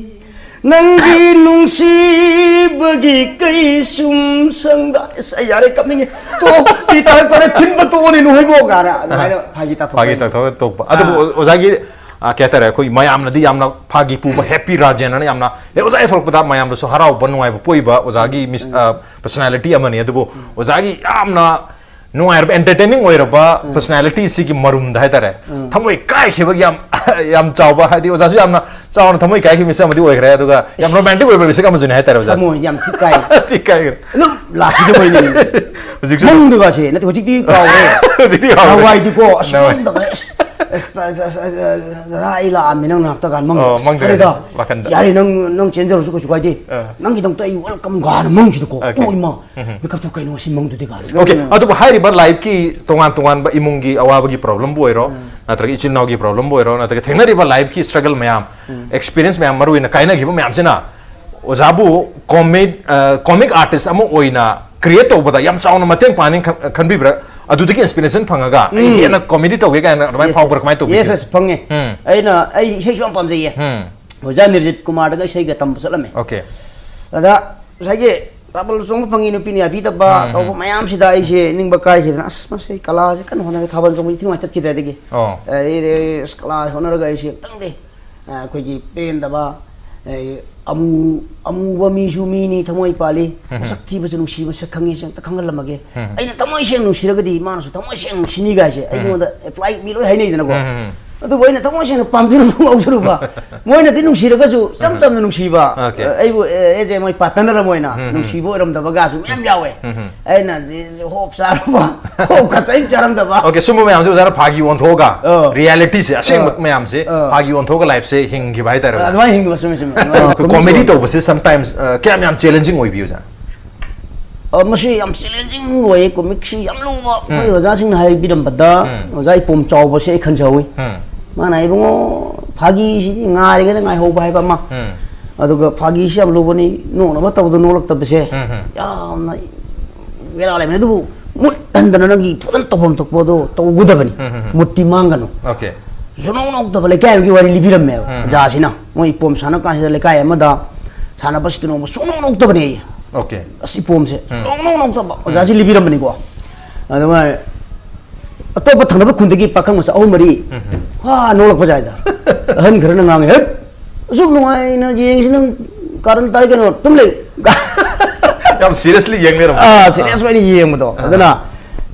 ꯅꯪꯒꯤ ꯅꯨꯡꯁꯤꯕꯒꯤ ꯀꯩꯁꯨꯝ ꯁꯪꯗ꯫ ꯑꯁ, ꯑꯩ ꯌꯥꯔꯦ, ꯀꯞꯅꯤꯡꯉꯦ꯫ ꯇꯣꯛꯑꯣ, ꯄꯤ ꯇꯥꯔꯛ ꯇꯥꯔꯦ, ꯊꯤꯟꯕ ꯇꯣꯛꯑꯣꯅꯦ, ꯅꯣꯏꯕꯣ, ꯀꯥꯏꯅ ꯑꯗꯨꯃꯥꯏꯅ ꯐꯥꯒꯤ ꯇꯥꯊꯣꯛꯄ꯫ ꯐꯥꯒꯤ ꯇꯥꯊꯣꯛꯑꯒ ꯇꯣꯛꯄ꯫ ꯑꯗꯨꯕꯨ ꯑꯥ꯫ ꯑꯣꯖꯥꯒꯤ, ꯑ, ꯀꯩ ꯍꯥꯏꯇꯥꯔꯦ, ꯑꯩꯈꯣꯏ ꯃꯌꯥꯝꯅꯗꯤ ꯌꯥꯝꯅ ꯐꯥꯒꯤ ꯄꯨꯕ, ꯍꯦꯄꯤ ꯔꯥꯖꯦꯟ ꯑꯅ ꯌꯥꯝꯅ, ꯑꯦ, ꯑꯣꯖꯥ ꯍꯦꯛ ꯊꯣꯛꯂꯛꯄꯗ ꯃꯌꯥꯝꯗꯁꯨ ꯍꯔꯥꯎꯕ, ꯅꯨꯡꯉꯥꯏꯕ ꯄꯣꯛꯏꯕ ꯑꯣꯖꯥꯒꯤ ꯃꯤꯁ-, ꯎꯝ꯫ ꯑ, ꯄꯔꯁꯣꯅꯥꯂꯤꯇꯤ ꯑꯃꯅꯤ꯫ ꯑꯗꯨꯕꯨ ꯎꯝ꯫ ꯑꯣꯖꯥꯒꯤ ꯌꯥꯝꯅ ꯅꯨꯡꯉꯥꯏꯔꯕ, ꯑꯦꯟꯇꯔꯇꯦꯅꯤꯡ ꯑꯣꯏꯔꯕ ꯎꯝ꯫ ꯄꯔꯁꯣꯅꯥꯂꯤꯇꯤ ꯁꯤꯒꯤ ꯃꯔꯨꯝꯗ ꯍꯥꯏꯇꯥꯔꯦ, ꯎꯝ꯫ ꯊꯃꯣꯏ ꯀꯥꯏꯈꯤꯕꯒꯤ ꯌꯥꯝ, ꯌꯥꯝ ꯆꯥꯎꯕ, ꯍꯥꯏꯗꯤ ꯑꯣꯖꯥꯁꯨ ꯌꯥꯝꯅ ꯆꯥꯎꯅ ꯊꯃꯣꯏ ꯀꯥꯏꯈꯤꯕ ꯃꯤꯁꯛ ꯑꯃꯗꯤ ꯑꯣꯏꯈ꯭ꯔꯦ, ꯑꯗꯨꯒ ꯌꯥꯝ ꯔꯣꯃꯥꯟꯇꯤꯛ ꯑꯣꯏꯕ ꯃꯤꯁꯛ ꯑꯃꯁꯨꯅꯦ ꯍꯥꯏꯇꯥꯔꯦ ꯑꯣꯖꯥꯁꯦ꯫ ꯊꯃꯣꯏ ꯌꯥꯝ ꯊꯤ ꯀꯥꯏ꯫ ꯊꯤ ꯀꯥꯏꯈ꯭ꯔꯦ꯫ ꯑꯗꯨꯝ ꯂꯥꯛꯈꯤꯗꯕ ꯑꯣꯏꯅꯤꯡꯉꯤ꯫ ꯍꯧꯖꯤꯛꯁꯨ ꯃꯪꯗꯒꯁꯦ ꯅꯠꯇꯦ, ꯍꯧꯖꯤꯛꯇꯤ ꯀꯥꯎꯔꯦ꯫ ꯍꯧꯖꯤꯛꯇꯤ ꯀꯥꯎꯔꯦ꯫ ꯅꯍꯥꯟꯋꯥꯏꯗꯤꯀꯣ, ꯑꯁ, ꯅꯍꯥꯟꯋꯥꯏ꯫ ꯃꯪꯗꯒ, ꯑꯁ, ꯑꯁ, ꯑꯁ, ꯑꯁ, ꯑꯁ, ꯑꯁ, ꯑꯩ ꯂꯥꯛꯑꯝꯃꯦ ꯅꯪ ꯅꯥꯛꯇ ꯀꯥꯟ ꯃꯪꯗ꯫ ꯑꯣ, ꯃꯪꯗꯒ ꯐꯔꯦꯗ, ꯋꯥꯈꯟꯗ꯫ ꯌꯥꯔꯦ, ꯅꯪ, ꯅꯪ ꯆꯦꯟꯖꯔꯁꯨ ꯀꯩꯁꯨ ꯀꯥꯏꯗꯦ꯫ ꯑꯥ꯫ ꯅꯪꯒꯤꯗꯃꯛꯇ ꯑꯩ welcome ꯒꯥꯅ ꯃꯪꯁꯤꯗꯀꯣ꯫ Okay. ꯑꯣ, ꯏꯃꯥ, ꯎꯝ꯫ Mekupꯇꯨ ꯀꯩꯅꯣ ꯁꯤ ꯃꯪꯗꯨꯗꯤ ꯒꯥꯅ꯫ Okay, ꯑꯗꯨꯕꯨ ꯍꯥꯏꯔꯤꯕ lifeꯀꯤ ꯇꯣꯉꯥꯟ ꯇꯣꯉꯥꯟꯕ ꯏꯃꯨꯡꯒꯤ ꯑꯋꯥꯕꯒꯤ problemꯕꯨ ꯑꯣꯏꯔꯣ, ꯎꯝ꯫ ꯅꯠꯇ꯭ꯔꯒ ꯏꯆꯤꯟ ꯏꯅꯥꯎꯒꯤ problemꯕꯨ ꯑꯣꯏꯔꯣ, ꯅꯠꯇ꯭ꯔꯒ ꯊꯦꯡꯅꯔꯤꯕ lifeꯀꯤ struggle ꯃꯌꯥꯝ, ꯎꯝ꯫ Experience ꯃꯌꯥꯝ, ꯃꯔꯨ ꯑꯣꯏꯅ ꯀꯥꯏꯅꯈꯤꯕ ꯃꯌꯥꯝꯁꯤꯅ ꯑꯣꯖꯥꯕꯨ comic, ꯑ, comic artist ꯑꯃ ꯑꯣꯏꯅ create ꯇꯧꯕꯗ ꯌꯥꯝ ꯆꯥꯎꯅ ꯃꯇꯦꯡ ꯄꯥꯡꯅꯤ ꯈꯟ-, ꯈꯟꯕꯤꯕ꯭ꯔꯥ? ꯑꯗꯨꯗꯒꯤ inspiration ꯐꯪꯉꯒ ꯑꯩ ꯎꯝ꯫ ꯍꯦꯟꯅ comedy ꯇꯧꯒꯦ ꯀꯥꯏꯅ ꯑꯗꯨꯃꯥꯏꯅ Yes, ꯐꯥꯎꯕ꯭ꯔꯥ? Yes꯫ ꯀꯃꯥꯏꯅ ꯇꯧꯕꯤꯒꯦ? Yes, yes, ꯐꯪꯉꯦ꯫ ꯎꯝ꯫ ꯑꯩꯅ, ꯑꯩ ꯏꯁꯩꯁꯨ ꯌꯥꯝ ꯄꯥꯝꯖꯩꯌꯦ꯫ ꯎꯝ꯫ ꯑꯣꯖꯥ ꯅꯤꯔꯖꯤꯠ ꯀꯨꯃꯥꯔꯗꯒ ꯏꯁꯩꯒ ꯇꯝꯕ ꯆꯠꯂꯝꯃꯦ꯫ Okay꯫ ꯑꯗ ꯉꯁꯥꯏꯒꯤ ꯊꯥꯕꯜ ꯆꯣꯡꯕ ꯐꯪꯉꯤ ꯅꯨꯄꯤꯅ ꯌꯥꯕꯤꯗꯕ ꯎꯝ, ꯇꯧꯕ ꯎꯝ꯫ ꯃꯌꯥꯝꯁꯤꯗ ꯑꯩꯁꯦ ꯅꯤꯡꯕ ꯀꯥꯏꯈꯤꯗꯅ, "ꯑꯁ, ꯃꯁꯤ ꯀꯂꯥꯁꯦ ꯀꯟꯅ ꯍꯣꯠꯅꯔꯦ, ꯊꯥꯕꯜ ꯆꯣꯡꯕ ꯏꯊꯤ ꯅꯨꯡꯉꯥꯏ ꯆꯠꯈꯤꯗ꯭ꯔꯦ ꯑꯗꯒꯤ"꯫ ꯑꯣ꯫ ꯑꯩꯗꯤ, "ꯑꯁ, ꯀꯂꯥ ꯍꯣꯠꯅꯔꯒ ꯑꯩꯁꯦ ꯑꯃꯨꯛꯇꯪꯗꯤ, ꯑ, ꯑꯩꯈꯣꯏꯒꯤ ꯄꯦꯟꯗꯕ, ꯑ, ꯑꯃꯨ-, ꯑꯃꯨꯕ ꯃꯤꯁꯨ ꯃꯤꯅꯤ, ꯊꯃꯣꯏ ꯄꯥꯜꯂꯤ, ꯎꯝ꯫ ꯃꯁꯛ ꯊꯤꯕꯁꯨ ꯅꯨꯡꯁꯤ, ꯃꯁꯛ ꯈꯪꯉꯤ, ꯁꯤ ꯑꯝꯇ ꯈꯪꯍꯜꯂꯝꯃꯒꯦ꯫ ꯎꯝ꯫ ꯑꯩꯅ ꯊꯃꯣꯏ ꯁꯦꯡꯅ ꯅꯨꯡꯁꯤꯔꯒꯗꯤ ꯃꯥꯅꯁꯨ ꯊꯃꯣꯏ ꯁꯦꯡꯅ ꯅꯨꯡꯁꯤꯅꯤ" ꯀꯥꯏꯁꯦ ꯎꯝ꯫ ꯑꯩꯉꯣꯟꯗ apply ꯃꯤ ꯂꯣꯏ ꯍꯥꯏꯅꯩꯗꯅꯀꯣ꯫ ꯎꯝ, ꯎꯝ, ꯎꯝ꯫ ꯑꯗꯨꯕꯨ ꯑꯩꯅ ꯊꯃꯣꯏ ꯁꯦꯡꯅ ꯄꯥꯝꯖꯔꯨꯕ ꯉꯥꯎꯖꯔꯨꯕ, ꯃꯣꯏꯅꯗꯤ ꯅꯨꯡꯁꯤꯔꯒꯁꯨ ꯏꯆꯝ ꯎꯝ꯫ ꯆꯝꯅ ꯅꯨꯡꯁꯤꯕ, Okay꯫ ꯑꯩꯕꯨ, ꯑꯦ, as a ꯃꯣꯏ partner ꯑꯃ ꯑꯣꯏꯅ ꯎꯝ, ꯎꯝ꯫ ꯅꯨꯡꯁꯤꯕ ꯑꯣꯏꯔꯝꯗꯕꯒꯁꯨ ꯃꯌꯥꯝ ꯌꯥꯎꯋꯦ꯫ ꯎꯝ, ꯎꯝ꯫ ꯑꯩꯅꯗꯤ ꯍꯣꯞ ꯆꯥꯔꯨꯕ, ꯍꯣꯞ ꯈꯛꯇ ꯑꯩ ꯆꯥꯔꯝꯗꯕ꯫ Okay, ꯁꯨꯝꯕ ꯃꯌꯥꯝꯁꯦ ꯑꯣꯖꯥꯅ ꯐꯥꯒꯤ ꯑꯣꯟꯊꯣꯛꯑꯒ, ꯑ꯫ Realityꯁꯦ, ꯑꯁꯦꯡꯕ ꯑ꯫ ꯃꯌꯥꯝꯁꯦ ꯑ꯫ ꯐꯥꯒꯤ ꯑꯣꯟꯊꯣꯛꯑꯒ lifeꯁꯦ ꯍꯤꯡꯈꯤꯕ ꯍꯥꯏꯇꯥꯔꯦ, ꯑꯣꯖꯥ꯫ ꯑꯗꯨꯃꯥꯏꯅ ꯍꯤꯡꯕ, ꯆꯨꯝꯃꯦ, ꯆꯨꯝꯃꯦ꯫ ꯑꯗꯨꯃꯥꯏꯅ ꯑꯩꯈꯣꯏ comedy comedy ꯇꯧꯕꯁꯦ sometimes, ꯑ, ꯀꯌꯥꯝ ꯌꯥꯝ challenging ꯑꯣꯏꯕꯤ, ꯑꯣꯖꯥ? ꯑ, ꯃꯁꯤ ꯌꯥꯝ challenging ꯑꯣꯏꯌꯦ, comicꯁꯤ ꯌꯥꯝ ꯂꯨꯕ꯫ ꯎꯝ꯫ ꯑꯩꯈꯣꯏ ꯑꯣꯖꯥꯁꯤꯡꯅ ꯍꯥꯏꯕꯤꯔꯝꯕꯗ, ꯎꯝ꯫ ꯑꯣꯖꯥ ꯏꯄꯣꯝ ꯆꯥꯎꯕꯁꯦ ꯑꯩ ꯈꯟꯖꯍꯧꯋꯤ꯫ ꯎꯝ꯫ ꯃꯥꯅ, "ꯏꯕꯨꯡꯉꯣ, ꯐꯥꯒꯤꯁꯤꯗꯤ ꯉꯥꯏꯔꯤꯉꯩꯗ ꯉꯥꯏꯍꯧꯕ" ꯍꯥꯏꯕ ꯑꯃ꯫ ꯎꯝ꯫ ꯑꯗꯨꯒ ꯐꯥꯒꯤꯁꯤ ꯌꯥꯝ ꯂꯨꯕꯅꯤ, ꯅꯣꯛꯅꯕ ꯇꯧꯕꯗ ꯅꯣꯛꯂꯛꯇꯕꯁꯦ ꯎꯝ, ꯎꯝ꯫ ꯌꯥꯝꯅ ꯕꯦꯔꯥ ꯂꯩꯕꯅꯤ꯫ ꯑꯗꯨꯕꯨ ꯃꯨꯠ ꯍꯟꯗꯅ ꯅꯪꯒꯤ ꯐꯖꯅ ꯇꯧꯐꯝ ꯊꯣꯛꯄꯗꯣ ꯇꯧꯒꯗꯕꯅꯤ꯫ ꯎꯝ, ꯎꯝ, ꯎꯝ꯫ ꯃꯨꯠꯇꯤ ꯃꯥꯡꯒꯅꯨ꯫ Okay꯫ ꯁꯨꯅꯣꯛ ꯅꯣꯛꯇꯕ ꯂꯩꯀꯥꯏ ꯑꯃꯒꯤ ꯋꯥꯔꯤ ꯂꯤꯕꯤꯔꯝꯃꯦꯕ ꯎꯝ꯫ ꯑꯣꯖꯥꯁꯤꯅ꯫ ꯃꯣꯏ ꯏꯄꯣꯝ ꯁꯥꯟꯅ ꯀꯥꯟꯁꯤꯗ ꯂꯩꯀꯥꯏ ꯑꯃꯗ ꯁꯥꯟꯅꯕꯁꯤꯗ ꯅꯣꯡꯃ ꯁꯨꯡꯅꯣꯛ ꯅꯣꯛꯇꯕꯅꯦ꯫ Okay꯫ ꯑꯁ, ꯏꯄꯣꯝꯁꯦ ꯎꯝ꯫ ꯁꯨꯡꯅꯣꯛ ꯅꯣꯛꯇꯕ꯫ ꯎꯝ꯫ ꯑꯣꯖꯥꯁꯤ ꯂꯤꯕꯤꯔꯝꯕꯅꯤꯀꯣ꯫ ꯑꯗꯨꯃꯥꯏꯅ ꯑꯇꯣꯞꯄ ꯊꯪꯅꯕ ꯈꯨꯟꯗꯒꯤ ꯄꯥꯈꯪ ꯃꯆꯥ ꯑꯍꯨꯝ ꯃꯔꯤ ꯎꯝ, ꯎꯝ꯫ ꯍꯥ ꯅꯣꯛꯂꯛꯄ ꯖꯥꯠꯗ꯫ ꯑꯍꯟ ꯈꯔꯅ ꯉꯥꯡꯉꯦ, "ꯍꯠ! ꯑꯁꯨꯛ ꯅꯨꯡꯉꯥꯏꯅ ꯌꯦꯡꯁꯤ ꯅꯪ ꯀꯥꯔꯟ ꯇꯥꯔꯤ ꯀꯩꯅꯣ, ꯇꯨꯝ ꯂꯩ!" ꯌꯥꯝ seriously ꯌꯦꯡ ꯂꯩꯔꯝꯕ꯫ ꯑꯥ, serious ꯑꯣꯏꯅ ꯌꯦꯡꯕꯗꯣ꯫ ꯑꯥ꯫ ꯑꯗꯨꯅ,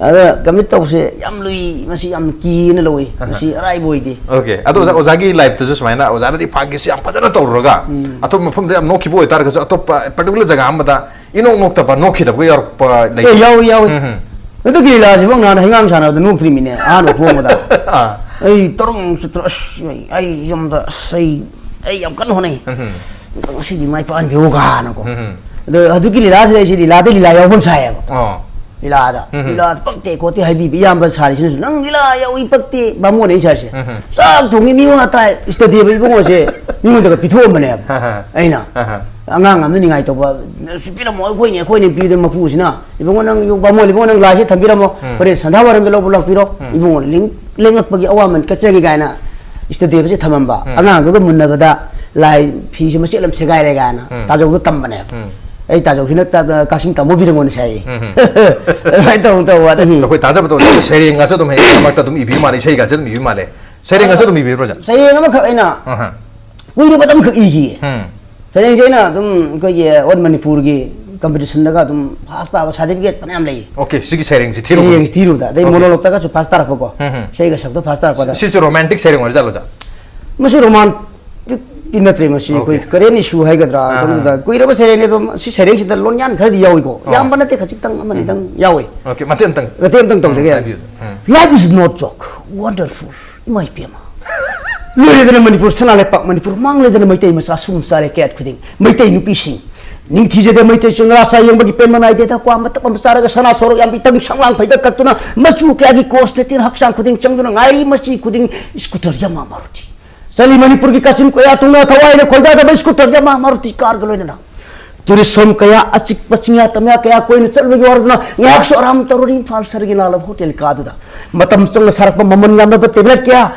ꯑꯗ commit ꯇꯧꯕꯁꯦ ꯌꯥꯝ ꯂꯨꯏ, ꯃꯁꯤ ꯌꯥꯝ ꯀꯤꯅ ꯂꯧꯏ, ꯑꯥ꯫ ꯃꯁꯤ ꯑꯔꯥꯏꯕ ꯑꯣꯏꯗꯦ꯫ Okay꯫ ꯑꯗꯣ ꯑꯣꯖꯥ, ꯎꯝ꯫ ꯑꯣꯖꯥꯒꯤ lifeꯇꯁꯨ ꯁꯨꯃꯥꯏꯅ ꯑꯣꯖꯥꯅꯗꯤ ꯐꯥꯒꯤꯁꯤ ꯌꯥꯝ ꯐꯖꯅ ꯇꯧꯔꯨꯔꯒ ꯎꯝ꯫ ꯑꯇꯣꯞꯄ ꯃꯐꯝꯗ ꯌꯥꯝ ꯅꯣꯛꯈꯤꯕ ꯑꯣꯏꯇꯥꯔꯒꯁꯨ ꯑꯇꯣꯞꯄ particular ꯖꯒꯥ ꯑꯃꯗ ꯏꯅꯣꯛ ꯅꯣꯛꯇꯕ, ꯅꯣꯛꯈꯤꯗꯕꯒ ꯌꯥꯎꯔꯛꯄ ꯑꯦ ꯂꯩ? ꯌꯥꯎꯏ ꯌꯥꯎꯏ꯫ ꯎꯝ, ꯎꯝ꯫ ꯑꯗꯨꯒꯤ ꯂꯤꯂꯥꯁꯤꯐꯥꯎ ꯅꯍꯥꯟ ꯍꯩꯉꯥꯡ ꯁꯥꯟꯅꯕꯗ ꯅꯣꯛꯇ꯭ꯔꯤꯃꯤꯅꯦ, ꯑꯍꯥꯟꯕ ꯐꯣꯡꯕꯗ꯫ ꯑꯥ꯫ ꯑꯩ ꯇꯔꯨꯡ ꯆꯠꯇ꯭ꯔ ꯑꯁ ꯑꯩ, ꯑꯩ ꯌꯨꯝꯗ ꯑꯁ ꯑꯩ, ꯑꯩ ꯌꯥꯝ ꯀꯟꯅ ꯍꯣꯠꯅꯩ꯫ ꯎꯝ, ꯎꯝ꯫ ꯑꯝꯇꯪ ꯉꯁꯤꯗꯤ ꯃꯥꯏ ꯄꯥꯛꯍꯟꯕꯤꯌꯨ ꯀꯥꯏꯅꯀꯣ꯫ ꯎꯝ, ꯎꯝ꯫ ꯑꯗꯣ ꯑꯗꯨꯒꯤ ꯂꯤꯂꯥꯁꯤꯗ ꯑꯩꯁꯦ ꯂꯤꯂꯥꯗ ꯂꯤꯂꯥ ꯌꯥꯎꯐꯝ ꯁꯥꯏꯌꯦꯕ꯫ ꯑꯣ꯫ ꯂꯤꯂꯥꯗ ꯎꯝ, ꯎꯝ꯫ ꯂꯤꯂꯥꯗ ꯄꯛꯇꯦ ꯈꯣꯠꯇꯦ ꯍꯥꯏꯕꯤꯕ ꯏꯌꯥꯝꯕ ꯁꯥꯔꯤꯁꯤꯅꯁꯨ, "ꯅꯪ ꯂꯤꯂꯥ ꯌꯥꯎꯏ ꯄꯛꯇꯦ ꯕꯥꯃꯣꯟ ꯑꯩ ꯁꯥꯔꯁꯦ꯫ ꯎꯝ, ꯎꯝ꯫ ꯆꯥꯛ ꯊꯣꯡꯉꯤ ꯃꯤꯉꯣꯟꯗ ꯇꯥꯏ ꯏꯁꯇꯗꯤꯕ ꯏꯕꯨꯡꯉꯣꯁꯦ ꯃꯤꯉꯣꯟꯗꯒ ꯄꯤꯊꯣꯛꯑꯝꯕꯅꯦꯕ ꯑꯍ꯫ ꯑꯩꯅ꯫ ꯑꯍ꯫ ꯑꯉꯥꯡ ꯑꯃꯅ ꯅꯤꯡꯉꯥꯏ ꯇꯧꯕ, "ꯁꯤ ꯄꯤꯔꯝꯃꯣ, ꯑꯩꯈꯣꯏꯅꯤ, ꯑꯩꯈꯣꯏꯅꯤ" ꯄꯤꯗ ꯃꯄꯨꯁꯤꯅ, "ꯏꯕꯨꯡꯉꯣ ꯅꯪ ꯌꯨꯝ ꯕꯥꯃꯣꯟ, ꯏꯕꯨꯡꯉꯣ ꯅꯪ ꯂꯥꯏꯁꯦ ꯊꯝꯕꯤꯔꯝꯃꯣ, ꯎꯝ꯫ ꯍꯣꯔꯦꯟ ꯁꯟꯙꯥ ꯋꯥꯏꯔꯝꯗ ꯂꯧꯕ ꯂꯥꯛꯄꯤꯔꯣ, ꯎꯝ꯫ ꯏꯕꯨꯡꯉꯣ ꯂꯤꯡ-, ꯂꯦꯡꯉꯛꯄꯒꯤ ꯑꯋꯥꯃꯟ ꯀꯠꯆꯒꯦ" ꯀꯥꯏꯅ ꯏꯁꯇꯗꯤꯕꯁꯦ ꯊꯝꯃꯝꯕ꯫ ꯎꯝ꯫ ꯑꯉꯥꯡꯗꯨꯒ ꯃꯨꯟꯅꯕꯗ ꯂꯥꯏ ꯐꯤꯁꯦ ꯃꯆꯦꯠ ꯑꯃ ꯁꯦꯒꯥꯏꯔꯦ ꯀꯥꯏꯅ ꯎꯝ꯫ ꯇꯥꯖꯧꯗ ꯇꯝꯕꯅꯦꯕ꯫ ꯎꯝ꯫ ꯑꯩ ꯇꯥꯖꯧꯁꯤꯅ ꯇ-, ꯇ-, ꯀꯛꯆꯤꯡ ꯇꯥꯃꯣꯕꯤꯗ ꯉꯣꯟꯅ ꯁꯥꯏꯌꯦ꯫ ꯎꯝ꯫ ꯑꯗꯨꯃꯥꯏꯅ ꯇꯧ ꯇꯧꯕ ꯑꯗ ꯑꯩꯈꯣꯏ ꯇꯥꯖꯕꯗꯣ ꯁꯩꯔꯦꯡꯒꯁꯨ ꯑꯗꯨꯝ ꯍꯦꯛ ꯃꯔꯛꯇ ꯑꯗꯨꯝ ꯏꯕꯤ ꯃꯥꯜꯂꯦ, ꯏꯁꯩꯒꯁꯨ ꯑꯗꯨꯝ ꯏꯕꯤ ꯃꯥꯜꯂꯦ꯫ ꯁꯩꯔꯦꯡꯒꯁꯨ ꯑꯗꯨꯝ ꯏꯕꯤꯕ꯭ꯔꯣ, ꯑꯣꯖꯥ? ꯁꯩꯔꯦꯡ ꯑꯃꯈꯛ ꯑꯩꯅ ꯑꯍ꯫ ꯀꯨꯏꯔꯕꯗ ꯑꯃꯈꯛ ꯏꯈꯤꯌꯦ꯫ ꯎꯝ꯫ ꯁꯩꯔꯦꯡꯁꯦ ꯑꯩꯅ ꯑꯗꯨꯝ ꯑꯩꯈꯣꯏꯒꯤ ꯑꯣꯜ ꯃꯅꯤꯄꯨꯔꯒꯤ ꯀꯝꯄꯤꯇꯤꯁꯟꯗꯒ ꯑꯗꯨꯝ ꯐꯥꯁ ꯇꯥꯕ ꯁꯥꯔꯇꯤꯐꯤꯀꯦꯠ ꯐꯅꯌꯥꯝ ꯂꯩꯌꯦ꯫ ꯑꯣꯀꯦ, ꯁꯤꯒꯤ ꯁꯩꯔꯦꯡꯁꯤ ꯊꯤꯔꯨꯕ꯫ ꯁꯩꯔꯦꯡꯁꯦ ꯊꯤꯔꯨꯕꯗ, ꯑꯗꯩ ꯑꯣꯀꯦ꯫ ꯃꯣꯅꯣꯂꯣꯛꯇꯒꯁꯨ ꯐꯥꯁ ꯇꯥꯔꯛꯄꯀꯣ꯫ ꯎꯝ, ꯎꯝ꯫ ꯏꯁꯩꯒ ꯁꯛꯇ ꯐꯥꯁ ꯇꯥꯔꯛꯄꯗ꯫ ꯁꯤꯁꯨ ꯔꯣꯃꯥꯟꯇꯤꯛ ꯁꯩꯔꯦꯡ ꯑꯣꯏꯔꯖꯥꯠꯂꯣ, ꯑꯣꯖꯥ? ꯃꯁꯤ ꯔꯣꯃꯥꯟꯇꯤꯛꯇꯤ ꯅꯠꯇ꯭ꯔꯦ, ꯃꯁꯤ ꯑꯩꯈꯣꯏ ꯑꯣꯀꯦ꯫ ꯀꯔꯦꯟ ꯏꯁꯨ ꯍꯥꯏꯒꯗ꯭ꯔꯥ, ꯑꯥ꯫ ꯀꯩꯅꯣꯗ ꯀꯨꯏꯔꯕ ꯁꯩꯔꯦꯡꯅꯤ꯫ ꯑꯗꯣ ꯁꯤ ꯁꯩꯔꯦꯡꯁꯤꯗ ꯂꯣꯟꯌꯥꯟ ꯈꯔꯗꯤ ꯌꯥꯎꯏꯀꯣ꯫ ꯑꯥ꯫ ꯌꯥꯝꯕ ꯅꯠꯇꯦ, ꯈꯖꯤꯛꯇꯪ ꯑꯃꯅꯤꯗꯪ ꯌꯥꯎꯏ꯫ ꯑꯣꯀꯦ, ꯃꯇꯦꯛ ꯑꯝꯇꯪ꯫ ꯃꯇꯦꯛ ꯑꯝꯇꯪ ꯇꯧꯖꯒꯦ꯫ ꯎꯝ, ꯍꯥꯏꯕꯤꯌꯨ, ꯎꯝ꯫ Life is not joke, wonderful. ꯏꯃꯥ ꯏꯄꯦꯝꯃ꯫ ꯂꯣꯏꯔꯦꯗꯅ ꯃꯅꯤꯄꯨꯔ ꯁꯅꯥ ꯂꯩꯄꯥꯛ ꯃꯅꯤꯄꯨꯔ, ꯃꯥꯡꯂꯦꯗꯅ ꯃꯩꯇꯩ ꯃꯆꯥ ꯁꯨꯝ ꯆꯥꯔꯦ ꯀꯌꯥꯠ ꯈꯨꯗꯤꯡ꯫ ꯃꯩꯇꯩ ꯅꯨꯄꯤꯁꯤꯡ ꯅꯤꯡꯊꯤꯖꯗ ꯃꯩꯇꯩ ꯆꯤꯡ ꯔꯥꯁꯥ ꯌꯦꯡꯕꯒꯤ ꯄꯦꯟꯕ ꯅꯥꯏꯗꯦꯗ꯫ ꯀ꯭ꯋꯥ ꯃꯇꯞ ꯑꯃ ꯆꯥꯔꯒ ꯁꯅꯥ ꯁꯣꯔꯣꯛ ꯌꯥꯝꯕꯤ ꯇꯪ ꯁꯪꯂꯥꯡ ꯐꯩꯗ ꯀꯠꯇꯨꯅ ꯃꯆꯨ ꯀꯌꯥꯒꯤ ꯀꯣꯁꯃꯦꯇꯤꯛ ꯍꯛꯆꯥꯡ ꯈꯨꯗꯤꯡ ꯆꯪꯗꯨꯅ ꯉꯥꯏꯔꯤ ꯃꯁꯤ ꯈꯨꯗꯤꯡ ꯁ꯭ꯀꯨꯇꯔ ꯌꯥꯃꯥ ꯃꯥꯔꯨꯇꯤ꯫ ꯆꯠꯂꯤ ꯃꯅꯤꯄꯨꯔꯒꯤ ꯀꯥꯆꯤꯟ ꯀꯣꯌꯥ ꯇꯨꯡꯅ ꯊꯋꯥꯏꯅ ꯈꯣꯏꯗꯥꯗꯕ ꯁ꯭ꯀꯨꯇꯔ ꯌꯥꯃꯥ ꯃꯥꯔꯨꯇꯤ ꯀꯥꯔꯒ ꯂꯣꯏꯅꯅ꯫ ꯇꯨꯔꯤꯁ ꯍꯣꯝ ꯀꯌꯥ, ꯑꯆꯤꯛꯄ ꯆꯤꯡꯌꯥ ꯇꯝꯌꯥ ꯀꯌꯥ ꯀꯣꯏꯅ ꯆꯠꯂꯨꯕꯒꯤ ꯋꯥꯔꯗꯨꯅ ꯉꯥꯏꯍꯥꯛꯁꯨ ꯑꯔꯥꯝ ꯇꯧꯔꯨꯔꯤ ꯏꯝꯐꯥꯜ ꯁꯍꯔꯒꯤ ꯅꯥꯂꯕ ꯍꯣꯇꯦꯜ ꯀꯥꯗꯨꯗ꯫ ꯃꯇꯝ ꯆꯪꯅ ꯁꯥꯔꯛꯄ ꯃꯃꯜ ꯌꯥꯝꯂꯕ ꯇꯦꯕ꯭ꯂꯦꯠ ꯀꯌꯥ,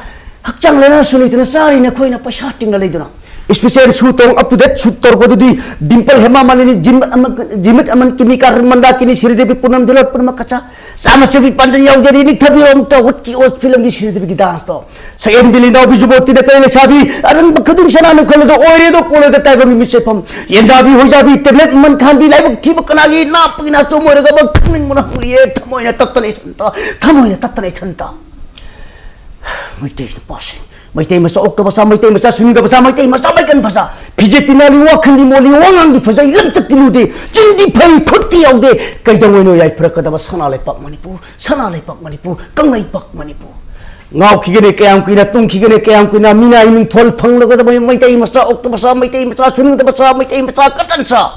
ꯍꯛꯆꯥꯡ ꯂꯥꯏꯅꯥꯁꯨ ꯂꯩꯇꯅ ꯆꯥꯔꯤ ꯅꯈꯣꯏꯅ ꯄꯩꯁꯥ ꯇꯤꯡꯅ ꯂꯩꯗꯨꯅ꯫ ꯏꯁꯄꯤꯁꯦꯜ ꯁꯨ ꯇꯣꯡ ꯑꯞ ꯇꯨ ꯗꯦꯠ ꯁꯨꯠ ꯇꯧꯔꯛꯄꯗꯨꯗꯤ ꯗꯤꯝꯄꯜ ꯍꯦꯃꯥ ꯃꯥꯂꯤꯅꯤ ꯖꯤꯃꯤꯠ ꯑꯃ, ꯖꯤꯃꯤꯠ ꯑꯃꯟ ꯀꯤꯃꯤ ꯀꯥꯔꯟ ꯃꯟꯗꯥ ꯀꯤꯅꯤ ꯁꯤꯔꯤꯗꯦꯕꯤ ꯄꯨꯅꯝ ꯗꯤꯂꯣꯠ ꯄꯨꯅꯃ ꯀꯆꯥ ꯆꯥꯝꯃ ꯆꯄꯤ ꯄꯥꯟꯗꯟ ꯌꯥꯎꯖꯔꯤ ꯅꯤꯛꯊꯕꯤꯔꯣꯝ ꯇꯧ ꯍꯨꯠꯀꯤ ꯑꯣꯁ ꯐꯤꯂꯝꯒꯤ ꯁꯤꯔꯤꯗꯦꯕꯤꯒꯤ ꯗꯥꯟꯁꯇꯣ꯫ ꯁꯛꯍꯦꯟꯕꯤ ꯂꯤꯅꯥꯎꯕꯤ ꯖꯨꯕꯣꯠꯇꯤꯗ ꯀꯩ ꯂꯩꯁꯥꯕꯤ ꯑꯔꯪꯕ ꯈꯨꯗꯤꯡ ꯁꯅꯥꯅ ꯈꯜꯂꯗ ꯑꯣꯏꯔꯦꯗꯣ ꯄꯣꯂꯣꯏꯗ ꯇꯥꯏꯕꯪꯒꯤ ꯃꯤꯠꯁꯦꯐꯝ꯫ ꯌꯦꯟꯖꯥꯕꯤ ꯍꯣꯏꯖꯥꯕꯤ ꯇꯦꯕ꯭ꯂꯦꯠ ꯃꯃꯟ ꯈꯥꯟꯕꯤ ꯂꯥꯏꯕꯛ ꯊꯤꯕ ꯀꯅꯥꯒꯤ ꯅꯥꯞꯄꯒꯤ ꯅꯥꯆꯣꯝ ꯑꯣꯏꯔꯒ ꯕꯛ ꯈꯪꯅꯤꯡꯕꯅ ꯍꯪꯂꯤꯌꯦ ꯊꯃꯣꯏꯅ ꯇꯠꯇꯅ ꯏꯊꯟꯇ ꯊꯃꯣꯏꯅ ꯇꯠꯇꯅ ꯏꯊꯟꯇ꯫ ꯃꯩꯇꯩ ꯅꯨꯄꯥꯁꯤꯡ ꯃꯩꯇꯩ ꯃꯆꯥ ꯑꯣꯛꯇ ꯃꯆꯥ ꯃꯩꯇꯩ ꯃꯆꯥ ꯁꯨꯅꯤꯡꯗ ꯃꯆꯥ ꯃꯩꯇꯩ ꯃꯆꯥ ꯃꯩꯀꯟ ꯃꯆꯥ ꯐꯤꯖꯦꯠꯇꯤ ꯅꯥꯜꯂꯤ, ꯋꯥꯈꯜꯗꯤ ꯃꯣꯜꯂꯤ, ꯋꯥꯉꯥꯡꯗꯤ ꯐꯖꯩ, ꯂꯝꯆꯠꯇꯤ ꯂꯨꯗꯦ, ꯆꯤꯟꯗꯤ ꯐꯩ, ꯈꯨꯠꯇꯤ ꯌꯥꯎꯗꯦ꯫ ꯀꯩꯗꯧꯉꯩꯅꯣ ꯌꯥꯏꯐꯔꯛꯀꯗꯕ ꯁꯅꯥ ꯂꯩꯄꯥꯛ ꯃꯅꯤꯄꯨꯔ, ꯁꯅꯥ ꯂꯩꯄꯥꯛ ꯃꯅꯤꯄꯨꯔ, ꯀꯪꯂꯩꯄꯥꯛ ꯃꯅꯤꯄꯨꯔ? ꯉꯥꯎꯈꯤꯒꯅꯤ ꯀꯌꯥꯝ ꯀꯨꯏꯅ, ꯇꯨꯝꯈꯤꯒꯅꯤ ꯀꯌꯥꯝ ꯀꯨꯏꯅ, ꯃꯤꯅꯥꯏ ꯃꯤꯡꯊꯣꯜ ꯐꯪꯂꯒꯗꯕ ꯃꯩꯇꯩ ꯃꯆꯥ, ꯑꯣꯛꯇ ꯃꯆꯥ, ꯃꯩꯇꯩ ꯃꯆꯥ, ꯁꯨꯅꯨꯗ ꯃꯆꯥ, ꯃꯩꯇꯩ ꯃꯆꯥ, ꯀꯇꯟ ꯆꯥ꯫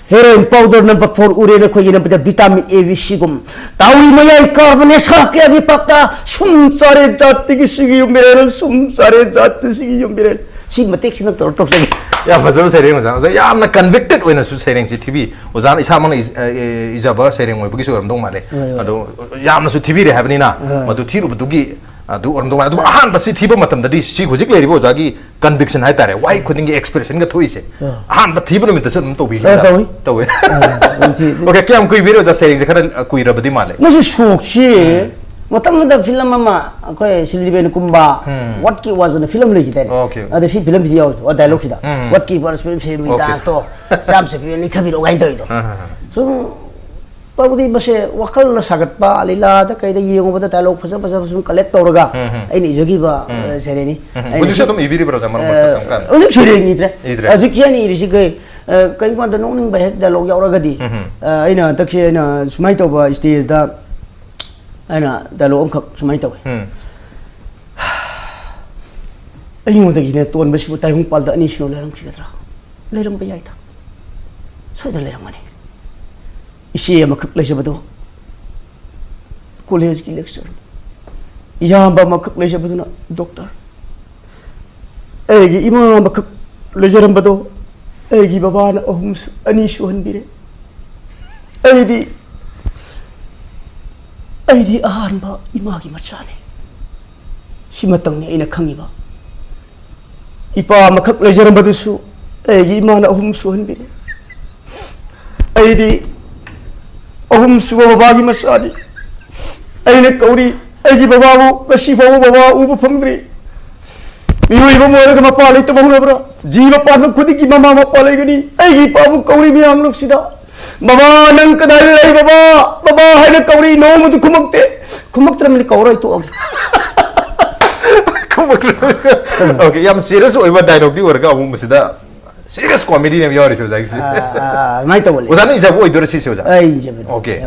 Heroin powder number four ꯎꯔꯦ ꯅꯈꯣꯏꯒꯤ ꯅꯝꯕꯗ vitamin A, B, C ꯒꯨꯝ꯫ ꯇꯥꯎꯔꯤ ꯃꯌꯥꯏ ꯀꯥꯔꯕ ꯅꯦꯁꯥ ꯀꯌꯥꯒꯤ ꯄꯥꯛꯇ ꯁꯨꯝ ꯆꯥꯔꯦ ꯖꯥꯠꯇꯤꯒꯤ ꯁꯤꯒꯤ ꯌꯨꯝ ꯃꯤꯔꯦꯜ, ꯁꯨꯝ ꯆꯥꯔꯦ ꯖꯥꯠꯇꯤ ꯁꯤꯒꯤ ꯌꯨꯝ ꯃꯤꯔꯦꯜ꯫ ꯁꯤ ꯃꯇꯦꯛꯁꯤ ꯅꯪ ꯇꯧꯔ ꯇꯧꯖꯒꯦ꯫ ꯌꯥꯝ ꯐꯖꯕ ꯁꯩꯔꯦꯡ ꯑꯣꯖꯥ꯫ ꯑꯣꯖꯥ, ꯌꯥꯝꯅ convicted ꯑꯣꯏꯅꯁꯨ ꯁꯩꯔꯦꯡꯁꯤ ꯊꯤꯕꯤ꯫ ꯑꯣꯖꯥꯅ ꯏꯁꯥꯃꯛꯅ ꯏꯖ-, ꯑ, ꯑ, ꯏꯖꯕ ꯁꯩꯔꯦꯡ ꯑꯣꯏꯕꯒꯤꯁꯨ ꯑꯣꯏꯔꯝꯗꯧ ꯃꯥꯜꯂꯦ꯫ ꯍꯣꯏ, ꯍꯣꯏ꯫ ꯑꯗꯣ ꯌꯥꯝꯅꯁꯨ ꯊꯤꯕꯤꯔꯦ ꯍꯥꯏꯕꯅꯤꯅ, ꯍꯣꯏ꯫ ꯃꯗꯨ ꯊꯤꯔꯨꯕꯗꯨꯒꯤ ꯑꯗꯨ ꯑꯣꯏꯔꯝꯗꯧ ꯃꯥꯜꯂꯦ꯫ ꯑꯗꯨꯕꯨ ꯑꯍꯥꯟꯕ ꯁꯤ ꯊꯤꯕ ꯃꯇꯝꯗꯗꯤ ꯁꯤ ꯍꯧꯖꯤꯛ ꯂꯩꯔꯤꯕ ꯑꯣꯖꯥꯒꯤ conviction ꯍꯥꯏꯇꯥꯔꯦ, ꯋꯥꯍꯩ ꯈꯨꯗꯤꯡꯒꯤ expressionꯒ ꯊꯣꯛꯏꯁꯦ, ꯑꯥ꯫ ꯑꯍꯥꯟꯕ ꯊꯤꯕ ꯅꯨꯃꯤꯠꯇꯁꯨ ꯑꯗꯨꯝ ꯇꯧꯕꯤꯕ꯭ꯔꯥ? ꯑꯥ, ꯇꯧꯏ꯫ ꯇꯧꯋꯦ꯫ ꯑꯥ, ꯑꯗꯨꯝ ꯊꯤ꯫ Okay, ꯀꯌꯥꯝ ꯀꯨꯏꯕꯤꯔꯦ ꯑꯣꯖꯥ? ꯁꯩꯔꯦꯡꯁꯦ ꯈꯔ, ꯑ, ꯀꯨꯏꯔꯕꯗꯤ ꯃꯥꯜꯂꯦ꯫ ꯃꯁꯤ ꯁꯣꯛꯁꯤ ꯎꯝ꯫ ꯃꯇꯝꯗꯨꯗ film ꯑꯃ ꯑꯩꯈꯣꯏ ꯁꯤꯜꯂꯤꯕꯦꯟ ꯀꯨꯝꯕ ꯎꯝ꯫ What Give Was ꯑꯅ film ꯂꯩꯈꯤꯗꯥꯏꯅꯦ? Okay, okay. ꯑꯗ ꯁꯤ filmꯁꯤ ꯌꯥꯎꯔꯤ꯫ ꯑꯣ, dialogueꯁꯤꯗ꯫ ꯎꯝ꯫ What Give Was film ꯁꯦꯝꯃꯤ, okay, danceꯇꯣ ꯆꯥꯝ ꯆꯠꯄꯤ ꯑꯅꯤ ꯊꯥꯕꯤꯔꯛꯑꯣ ꯀꯥꯏꯅ ꯇꯧꯔꯤꯗꯣ꯫ ꯑꯥ, ꯑꯥ, ꯑꯥ꯫ ꯁꯨꯝ ꯇꯧꯕꯗꯤ ꯃꯁꯦ ꯋꯥꯈꯜꯅ ꯁꯥꯒꯠꯄ, ꯂꯤꯂꯥꯗ ꯀꯩꯗ ꯌꯦꯡꯉꯨꯕꯗ dialogue ꯐꯖ ꯐꯖꯕ ꯁꯨꯝ collect ꯇꯧꯔꯒ ꯎꯝ, ꯎꯝ꯫ ꯑꯩꯅ ꯏꯖꯈꯤꯕ, ꯎꯝ꯫ ꯑ, ꯁꯩꯔꯦꯡꯅꯤ꯫ ꯎꯝ, ꯎꯝ꯫ ꯑꯩꯅ ꯍꯧꯖꯤꯛꯁꯨ ꯁꯤ-, ꯑꯗꯨꯝ ꯏꯕꯤꯔꯤꯕ꯭ꯔꯣ, ꯑꯣꯖꯥ, ꯃꯔꯛ ꯃꯔꯛꯇ ꯑ, ꯆꯪꯀꯥꯟꯗ? ꯍꯧꯖꯤꯛ ꯁꯩꯔꯦꯡ ꯏꯗ꯭ꯔꯦ꯫ ꯏꯗ꯭ꯔꯦ꯫ ꯍꯧꯖꯤꯛꯁꯦ ꯑꯩꯅ ꯏꯔꯤꯁꯤ ꯀꯩ, ꯑ, ꯀꯩꯒꯨꯝꯕꯗ ꯅꯣꯛꯅꯤꯡꯕ ꯍꯦꯛ dialogue ꯌꯥꯎꯔꯒꯗꯤ, ꯎꯝ, ꯎꯝ꯫ ꯑ, ꯑꯩꯅ ꯍꯟꯗꯛꯁꯦ ꯑꯩꯅ ꯁꯨꯃꯥꯏꯅ ꯇꯧꯕ stageꯇ ꯑꯩꯅ dialogue ꯑꯃꯈꯛ ꯁꯨꯃꯥꯏꯅ ꯇꯧꯋꯦ꯫ ꯎꯝ꯫ "ꯑꯩꯉꯣꯟꯗꯒꯤꯅꯦ ꯇꯣꯟꯕꯁꯤꯕꯨ ꯇꯥꯏꯕꯪꯄꯥꯜꯗ ꯑꯅꯤ ꯁꯨꯅ ꯂꯩꯔꯝꯈꯤꯒꯗ꯭ꯔꯥ? ꯂꯩꯔꯝꯕ ꯌꯥꯏꯗ꯫ ꯁꯣꯏꯗꯅ ꯂꯩꯔꯝꯒꯅꯤ꯫ ꯏꯆꯦ ꯑꯃꯈꯛ ꯂꯩꯖꯕꯗꯣ collegeꯀꯤ lecturer, ꯏꯌꯥꯝꯕ ꯑꯃꯈꯛ ꯂꯩꯖꯕꯗꯨꯅ doctor, ꯑꯩꯒꯤ ꯏꯃꯥ ꯑꯃꯈꯛ ꯂꯩꯖꯔꯝꯕꯗꯣ ꯑꯩꯒꯤ ꯕꯕꯥꯅ ꯑꯍꯨꯝ ꯁꯨ-, ꯑꯅꯤ ꯁꯨꯍꯟꯕꯤꯔꯦ꯫ ꯑꯩꯗꯤ, ꯑꯩꯗꯤ ꯑꯍꯥꯟꯕ ꯏꯃꯥꯒꯤ ꯃꯆꯥꯅꯤ꯫ ꯁꯤꯃꯇꯪꯅꯤ ꯑꯩꯅ ꯈꯪꯉꯤꯕ꯫ ꯏꯄꯥ ꯑꯃꯈꯛ ꯂꯩꯖꯔꯝꯕꯗꯨꯁꯨ ꯑꯩꯒꯤ ꯏꯃꯥꯅ ꯑꯍꯨꯝ ꯁꯨꯍꯟꯕꯤꯔꯦ꯫ ꯑꯩꯗꯤ ꯑꯍꯨꯝ ꯁꯨꯕ ꯕꯕꯥꯒꯤ ꯃꯆꯥꯅꯤ꯫ ꯑꯩꯅ ꯀꯧꯔꯤ, ꯑꯩꯒꯤ ꯕꯕꯥꯕꯨ ꯉꯁꯤ ꯐꯥꯎꯕ ꯕꯕꯥ ꯎꯕ ꯐꯪꯗ꯭ꯔꯤ꯫ ꯃꯤꯑꯣꯏꯕ ꯑꯃ ꯑꯣꯏꯔꯒ ꯃꯄꯥ ꯂꯩꯇꯕ ꯍꯧꯅꯕ꯭ꯔꯥ? ꯖꯤꯕ ꯄꯥꯟꯕ ꯈꯨꯗꯤꯡꯒꯤ ꯃꯃꯥ ꯃꯄꯥ ꯂꯩꯒꯅꯤ꯫ ꯑꯩꯒꯤ ꯏꯄꯥꯕꯨ ꯀꯧꯔꯤ ꯃꯤꯌꯥꯝ ꯂꯣꯛꯁꯤꯗ, "ꯕꯕꯥ, ꯅꯪ ꯀꯗꯥꯏꯗ ꯂꯩ, ꯕꯕꯥ? ꯕꯕꯥ" ꯍꯥꯏꯅ ꯀꯧꯔꯤ, ꯅꯣꯡꯃꯗꯨ ꯈꯨꯝꯃꯛꯇꯦ꯫ ꯈꯨꯝꯃꯛꯇ꯭ꯔꯕꯅꯤꯅ ꯀꯧꯔꯣꯏ, ꯇꯣꯛꯑꯒꯦ꯫ ꯈꯨꯝꯃꯛꯇ꯭ꯔꯕꯅꯤꯅ꯫ Okay, ꯌꯥꯝ serious ꯑꯣꯏꯕ dialogueꯗꯤ ꯑꯣꯏꯔꯒ ꯑꯃꯨꯛ ꯃꯁꯤꯗ ꯁꯤꯔꯤꯌꯁ ꯀꯣꯃꯦꯗꯤꯅꯦꯕ ꯌꯥꯎꯔꯤꯁꯦ ꯑꯣꯖꯥꯒꯤꯁꯦ꯫ ꯑꯥ, ꯑꯥ, ꯑꯥ, ꯑꯗꯨꯃꯥꯏꯅ ꯇꯧꯕ ꯂꯩ꯫ ꯑꯣꯖꯥꯅ ꯏꯖꯕ ꯑꯣꯏꯗꯣꯏꯔꯥ ꯁꯤꯁꯦ ꯑꯣꯖꯥ? ꯑꯩ ꯏꯖꯕꯅꯤ꯫ Okay.